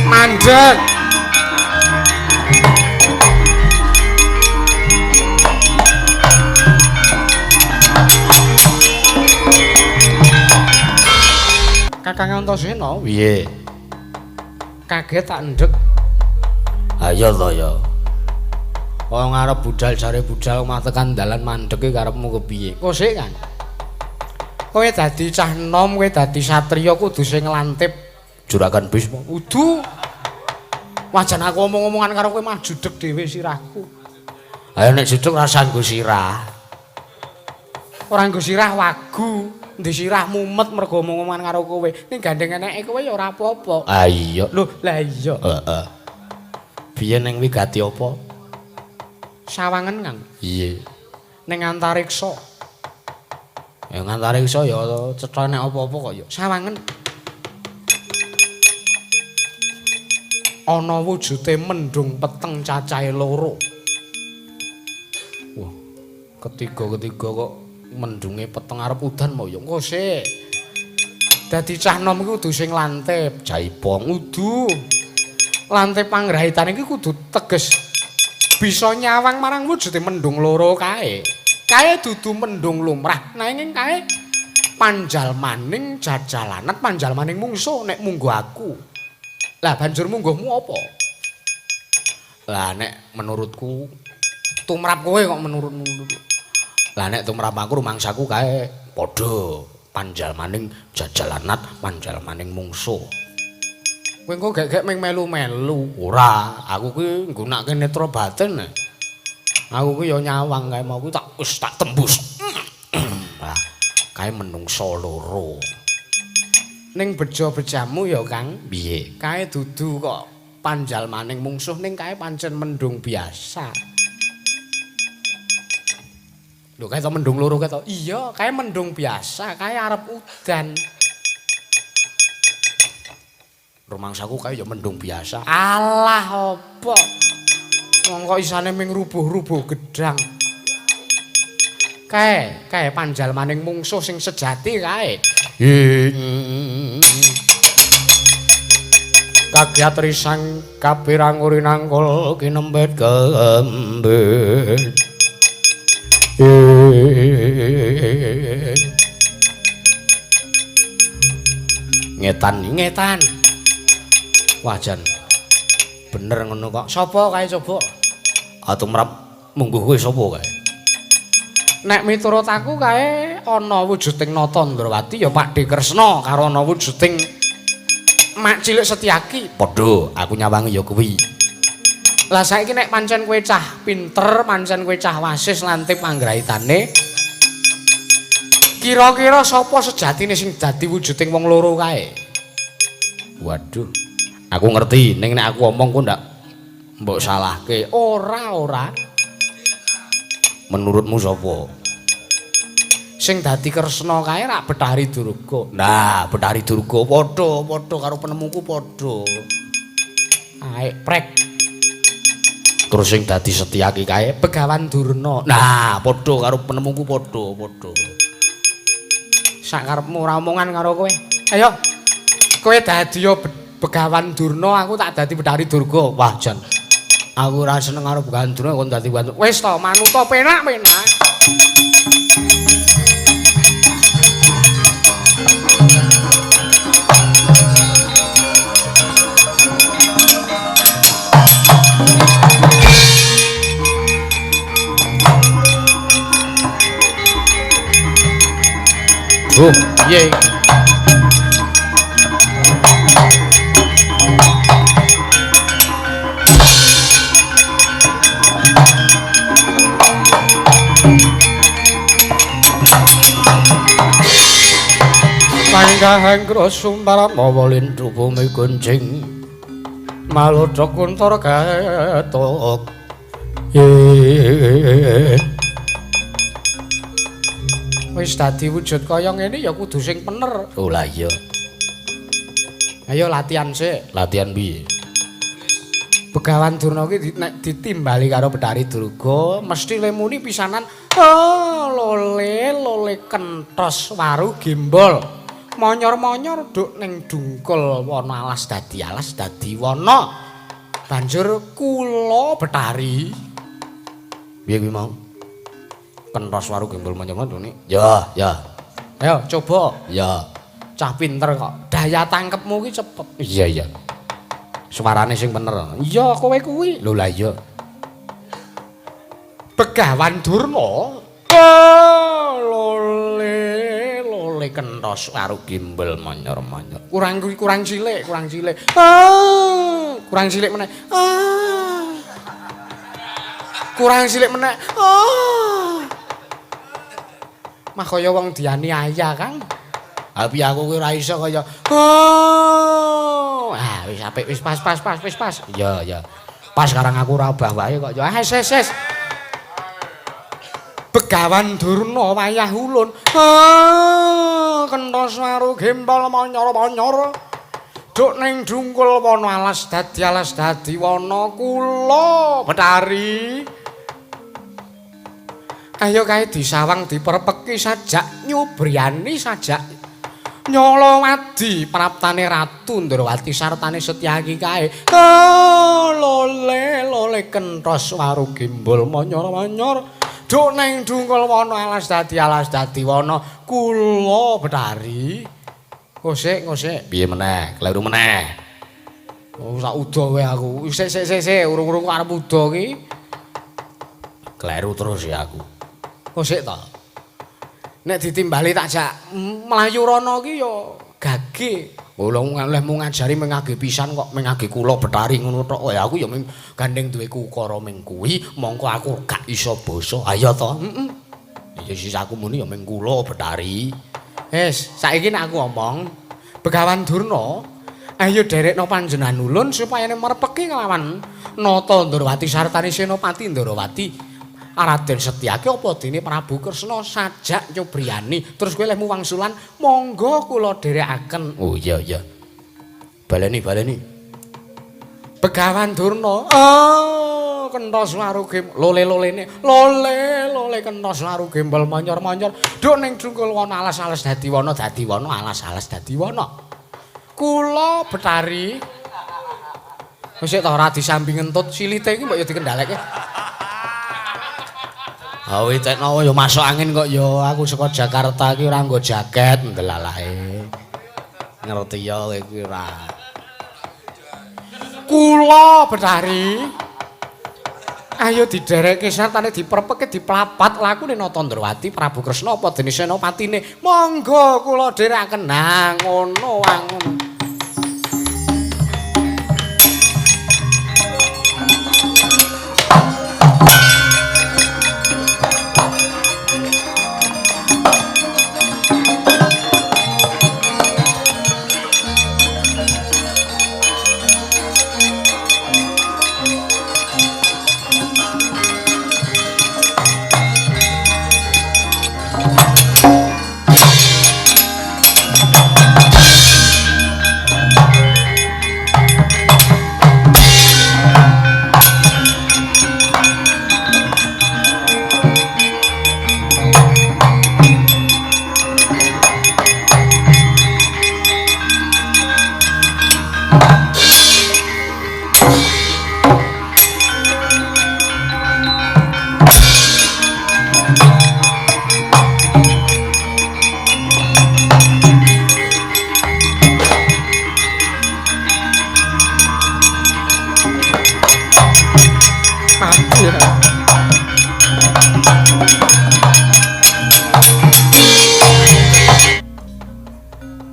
Mandek. Kakang Antasena, piye? Kaget tak ndek. Ayo to ya. Wong arep budal jare budal omah tekan dalan mandek iki karepmu kepiye? Kok sik, Kang? Kowe dadi cah enom, kowe dadi satriya kudu sing lantip. Juragan Bisma. Udu. Wajan aku omong-omongan karo kowe mah judeg dhewe sirahku. Ayo nek judeg rasa nggo sirah. Ora nggo sirah wagu, ndek sirah mumet mergo omong-omongan karo kowe. Ning gandeng eneke kowe ya ora apa-apa. Ah iya. Lho, lah iya. Heeh. Biyen ning wigati apa? Sawangen, Kang. Iya. Ning antariksa. Ya antariksa ya cetha nek apa-apa kok ya. Sawangen. Ana wujude mendung peteng cacahe loro. Wah, ketiga-ketiga kok mendunge peteng arep udan mau ya. Engko sik. Dadi cah nom iku kudu sing lantip, jaipong udu. Lantip panggrahitane iki kudu teges bisa nyawang marang wujude mendung loro kae. Kae dudu mendung lumrah, nanging kae panjalmaning jajalanet, panjalmaning mungsuh nek munggo aku. Lah banjur mungguhmu apa? Lah nek menurutku tumrap kowe kok menurutmu. Lah nek tumrap aku rumangsaku kae padha panjalmaning jajalanat, panjalmaning mungsuh. Kowe engko gek-gek ming melu-melu. Ora, aku kuwi nggunakake netra batin. Aku kuwi ya nyawang kae mau kuwi tak wis tak tembus. Lah. Kae menungsa loro. Ning beja-bejamu ya, Kang. Piye? Kae dudu kok panjalmaning mungsuh ning kae pancen mendung biasa. Lho kae to mendung loro kae to? Iya, kae mendung biasa, kae arep udan. Rumangsaku kae ya mendung biasa. Alah apa? Wong kok isane ming rubuh-rubuh gedang. Kae, kae panjalmaning mungsuh sing sejati kae. Kagiat risang kapirang urinangkul kinembet kembet. Ngetan, ngetan. Wah jan. Bener ngono kok. Sapa kae coba? Atumrap mungguh kowe sapa kae? Nek miturut aku kae ana wujuding Nata Ndrawati ya Pakdhe Kresna karo ana wujuding Mak Cilik Setyaki. Padha, aku nyawangi ya kuwi. Lah saiki nek pancen kowe cah pinter, pancen kowe cah wasis lantip panggraitane, kira-kira sapa sejatine sing dadi wujuding wong loro kae? Waduh, aku ngerti ning nek aku omong ku ndak mbok salahke. Ora, ora. Menurutmu sapa? Sing dadi Kresna kae rak Bethari Durga. Nah, Bethari Durga padha, padha karo penemuku padha. Aek prek. Terus sing dadi Setyaki kae Begawan Durna. Nah, padha karo penemuku padha, padha. Sakarepmu ora omongan karo kowe. Ayo. Kowe dadi ya Begawan Durna, aku tak dadi Bethari Durga. Wah, jan. Aku ora seneng karo Begawan Durna kon dadi Begawan. Wis to, manuta penak-penak. Oh, piye? Panggahang krasumparan mawa lindu bumi kuncing malodha kuntor gatok. Wis dadi wujud kaya ngene ya kudu sing pener. Oh lah iya. Ayo latihan sik. Latihan piye? Begawan Durna ki nek ditimbali karo Bethari Durga mesti lemuni pisanan. Oh, lole lole kentos waru gembol. Monyor-monyor duk ning dungkul wana alas dadi wana. Banjur kula Bethari. Piye kuwi mau? Kentos waru gembol monyor-monyor nih. Ya, ya. Ayo coba. Ya. Cah pinter kok. Daya tangkepmu ki cepet. Iya, iya. Suarane sing bener. Iya, kowe kuwi. Lho lah iya. Begawan Durna. Oh, lole lole kentos waru gembel monyor-monyor. Kurang kurang cilik, kurang cilik. Ah, kurang cilik meneh. Ah. Kurang cilik meneh. Ah. Mah kaya wong dianiaya, Kang. Tapi aku kuwi ora iso kaya oh. Ah, wis apik, wis pas pas pas wis pas. Iya, iya. Pas sekarang aku ora obah wae kok ya. Ah, ses ses. Begawan Durna wayah ulun. Ah, kentos waru gembol monyor-monyor. Duk ning dungkul wana alas dadi wana kula Bethari. Ayo kae disawang diperpeki sajak nyubriyani sajak nyolowadi praptane Ratu Ndrawati sartane Setyaki kae. Oh, lole lole kentos waru gembol monyor-monyor. Duk ning dungkul wana alas dadi wana kula Bethari. Ngosik ngosik. Piye meneh? Kleru meneh. Oh, sak uda wae aku. Sik sik sik sik urung-urung arep uda ki. Kleru terus ya aku. Kosik to. Nek ditimbali tak jak mlayu rono ki ya gage. Lha lehmu ngajari mengage pisan kok mengage kula Bethari ngono tok. Ya aku ya ming gandeng duwe kukara ming kuwi, mongko aku gak iso basa. Ayo to. Heeh. Ya sisaku muni ya mung kula Betari. Wis, saiki nek aku omong Begawan Durna, ayo derekno panjenengan ulun supaya merpeki kelawan Nata Ndrawati sartane Senopati Ndrawati. Raden Setyaki apa dene Prabu Kresna sajak nyobriyani. Terus kowe lehmu wangsulan, monggo kula dherekaken. Oh iya iya. Baleni baleni. Begawan Durna, oh kentha swaruge lole-lolene, lole-lole kentha swaru gembel manyor-manyor. Duk ning dungkul wana alas-alas dadi wana dadi wana alas-alas dadi wana. Kula Betari wis ta ora disambi ngentut silite iki mbok ya dikendhalekke. Awe tekno ya masuk angin kok ya aku saka Jakarta iki ora nggo jaket ndelalahe. Ngerti ya kowe iki ora. Kula Betari ayo diderekke sartane diperpeke diplapat lakune Nata Ndrawati Prabu Kresna apa dene senopatine. Monggo kula dherekaken. Nah ngono wangun.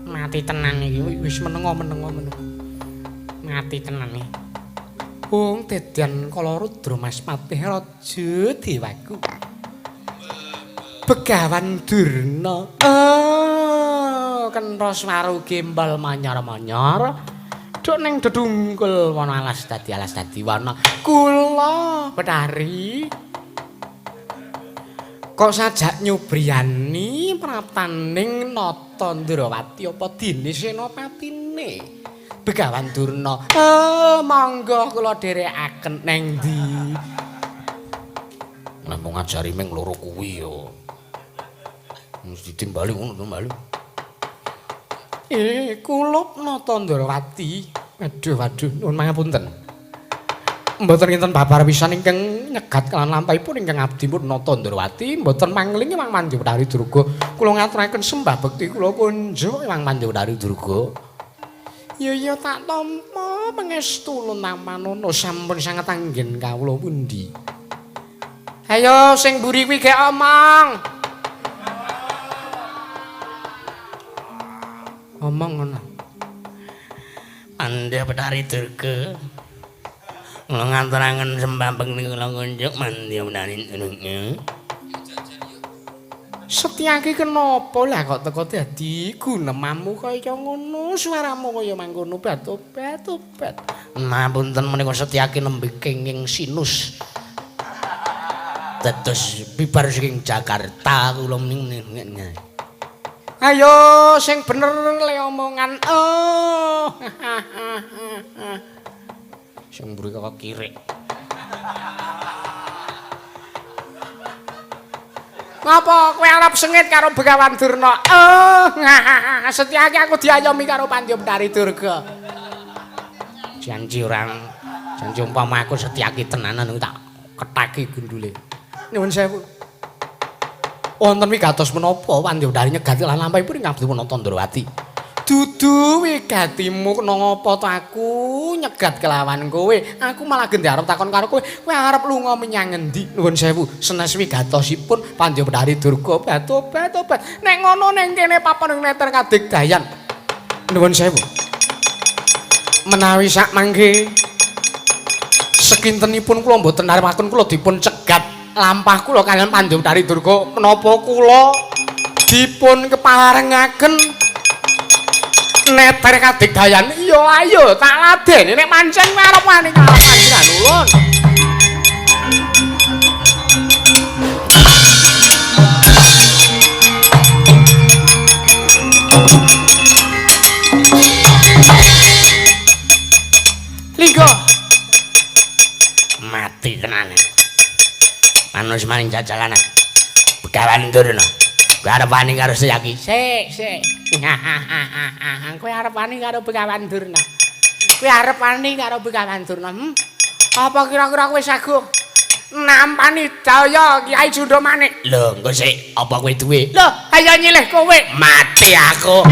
Mati tenan iki wis menengo. Mati tenan iki. Wong dedan Kalarudra Mas Patih Raja Dewaku. Begawan Durna. Oh, kentha swaru gembal manyor-manyor. Duk ning dedungkul wana alas dadi wana. Kula Betari kok sajak nyubriyani praptaning Nata Ndrawati apa dene senopatine Begawan Durna. Oh, monggo kula dherekaken neng ndi. Namung ngajari ming loro kuwi ya. Mesti ditimbali ngono timbali. Kulup Nata Ndrawati. Aduh waduh nuwun pangapunten. Mboten kinten babar pisan ingkang nyegat kelan lampahipun ingkang abdi pun Nata Ndrawati mboten manglingi Mang Mandya Betari Durga. Kula ngaturaken sembah bekti kula kunjuk Mang Mandya Betari Durga. Ya ya tak tampa pangestu lunamanono sampun sanget anggen kawula pundi. Ayo sing mburi kuwi gek omong. Omong ngono. Mandya Betari Durga. Kula ngaturaken sembah bekti kula kunjuk Mandya Betari Durga. Setyaki kenapa lah kok teko dadi gunemamu kaya ngono, suaramu kaya mangkono bat obat. Ngapunten menika Setyaki nembe kenging sinus. Dados bibar saking Jakarta kula ning. Ayo sing bener le omongan. Oh. Sing mburi kok kirik. Ngapa kowe arep sengit karo Begawan Durna? Oh, Setyaki aku diayomi karo Pandya Betari Durga. Janji orang, janji umpama aku Setyaki tenanan tak ketaki gundule. Nuwun sewu. Wonten wigatos menapa Pandya Betari nyegat lan lampahipun ing abdi Nata Ndrawati. Dudu wigatimu kena ngapa to aku nyegat kelawan kowe. Aku malah gendhe arep takon karo kowe. Kowe arep lunga menyang ngendi? Nuwun sewu, senes wigatosipun Pandya Betari Durga obat-obat. Nek ngono ning kene papan ing neter kadigdayan. Nuwun sewu. Menawi sak mangke sekintenipun kula mboten arepaken kula dipun cegat Lampah kula kaliyan Pandhutari Durga menapa kula dipun keparengaken neter kadigdayan. Iya ayo tak ladeni nek pancen kowe arep wani karo panjenengan ulun. Ligo mati tenan. Manus maring jajalanan. Begawan Durna. Kowe arep wani karo Seyaki. Sik, sik. Kowe arep wani karo Begawan Durna. Kowe arep wani karo Begawan Durna. Apa kira-kira kowe saguh nampani daya Kyai Jundha Manik? Lho, engko sik, apa kowe duwe? Lho, ayo nyilih kowe. Mati aku.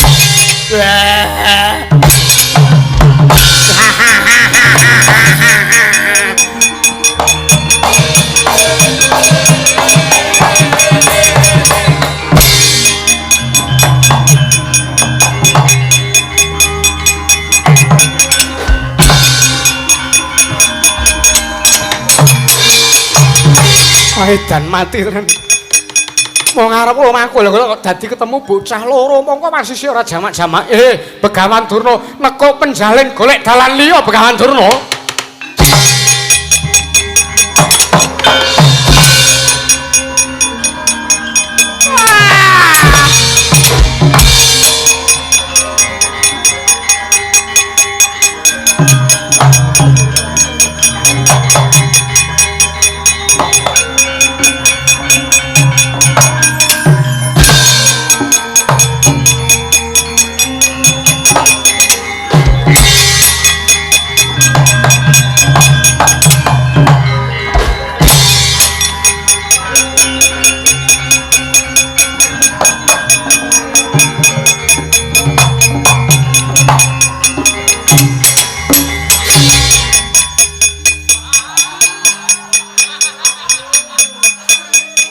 Edan mati tenan. Wong arep omahku lho kok dadi ketemu bocah loro mongko masih ora jamak-jamak. Begawan Durna neko penjalin golek dalan liya Begawan Durna.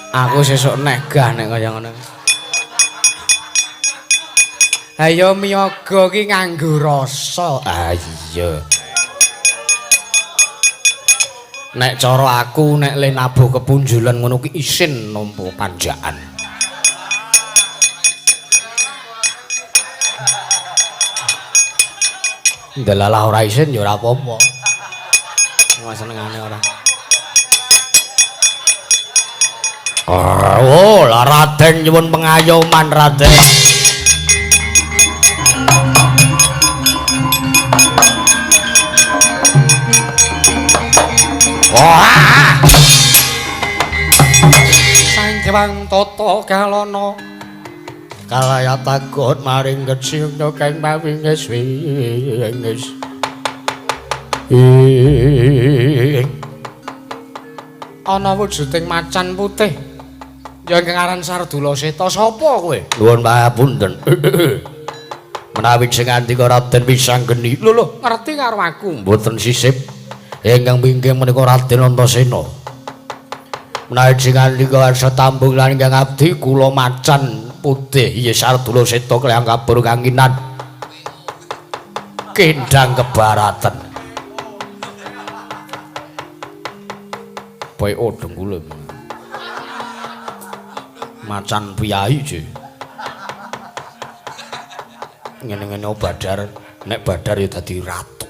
Aku sesuk negah nek kaya ngono. Ayo miyaga ki nganggo rasa. Ah iya. Nek cara aku nek le nabuh kepunjulan ngono ki isin nampa panjakan. Ndelalah ora isin ya ora apa-apa. Wah senengane ora. Oh, lah Raden nyuwun pengayoman Raden. Wah. Sang Dewang Tata Kalana kalaya takut maring kecil kang mawinges wingis. Ana wujuding macan putih. Ya ingkang aran Sardula Seta sapa kowe? Nuwun pangapunten. Menawi sing ngandika Raden Wisanggeni. Lho lho, ngerti karo aku. Mboten sisip. Ingkang minggih menika Raden Antasena. Menawi sing ngandika arsa tambung lan ingkang abdi kula macan putih iya Sardula Seta kleyang kabur kanginan. Kendang kebaratan. PO dengkule. Macan piyai je. Ngene-ngene badar, nek badar ya dadi ratu.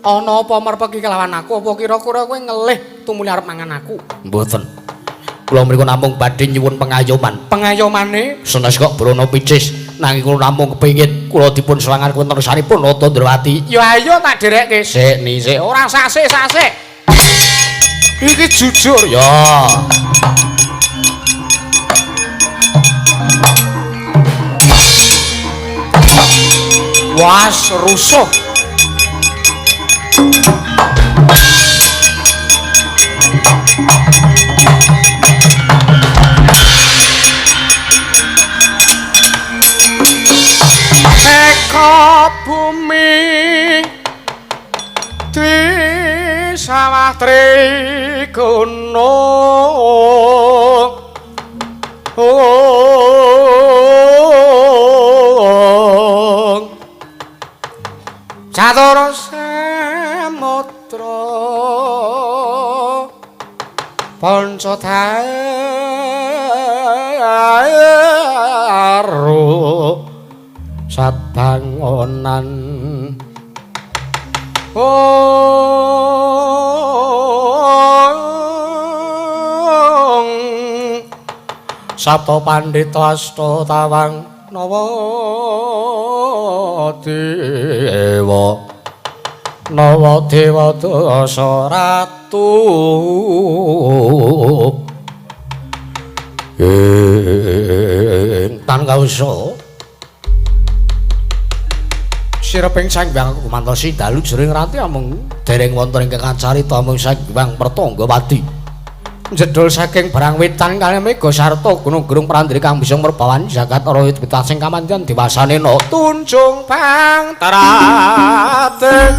Ana apa merpeki kelawan aku? Apa kira-kira kowe ngelih tumuli arep mangan aku? Mboten. Kula mriku namung badhe nyuwun pengayoman. Pengayomane senes kok brono picis, nanging kula namung kepengin kula dipun sewangan wonten sanipun Nata Ndrawati. Ya ayo tak dherekke. Sik ni sik. Ora sasih-sasih. Iki jujur ya. Was rusuh. Eka bumi di sawah trigunung. Catur samudra. Pancadaru sabangonan. Ong Sabta Pandhita Asta Tawang Nawa Dewa Nawa Dewa Dasa Ratu ing tan kausa sireping Sang Hyang gumantosi dalu jroning rati amung dereng wonten ingkang acarita amung Sang Hyang Pertanggawati jedul saking barang wetan kalih mega sarta gunung-gunung prandri kang bisa merbawani jagat raya witasing kamandian diwasanena tunjung bang tarate.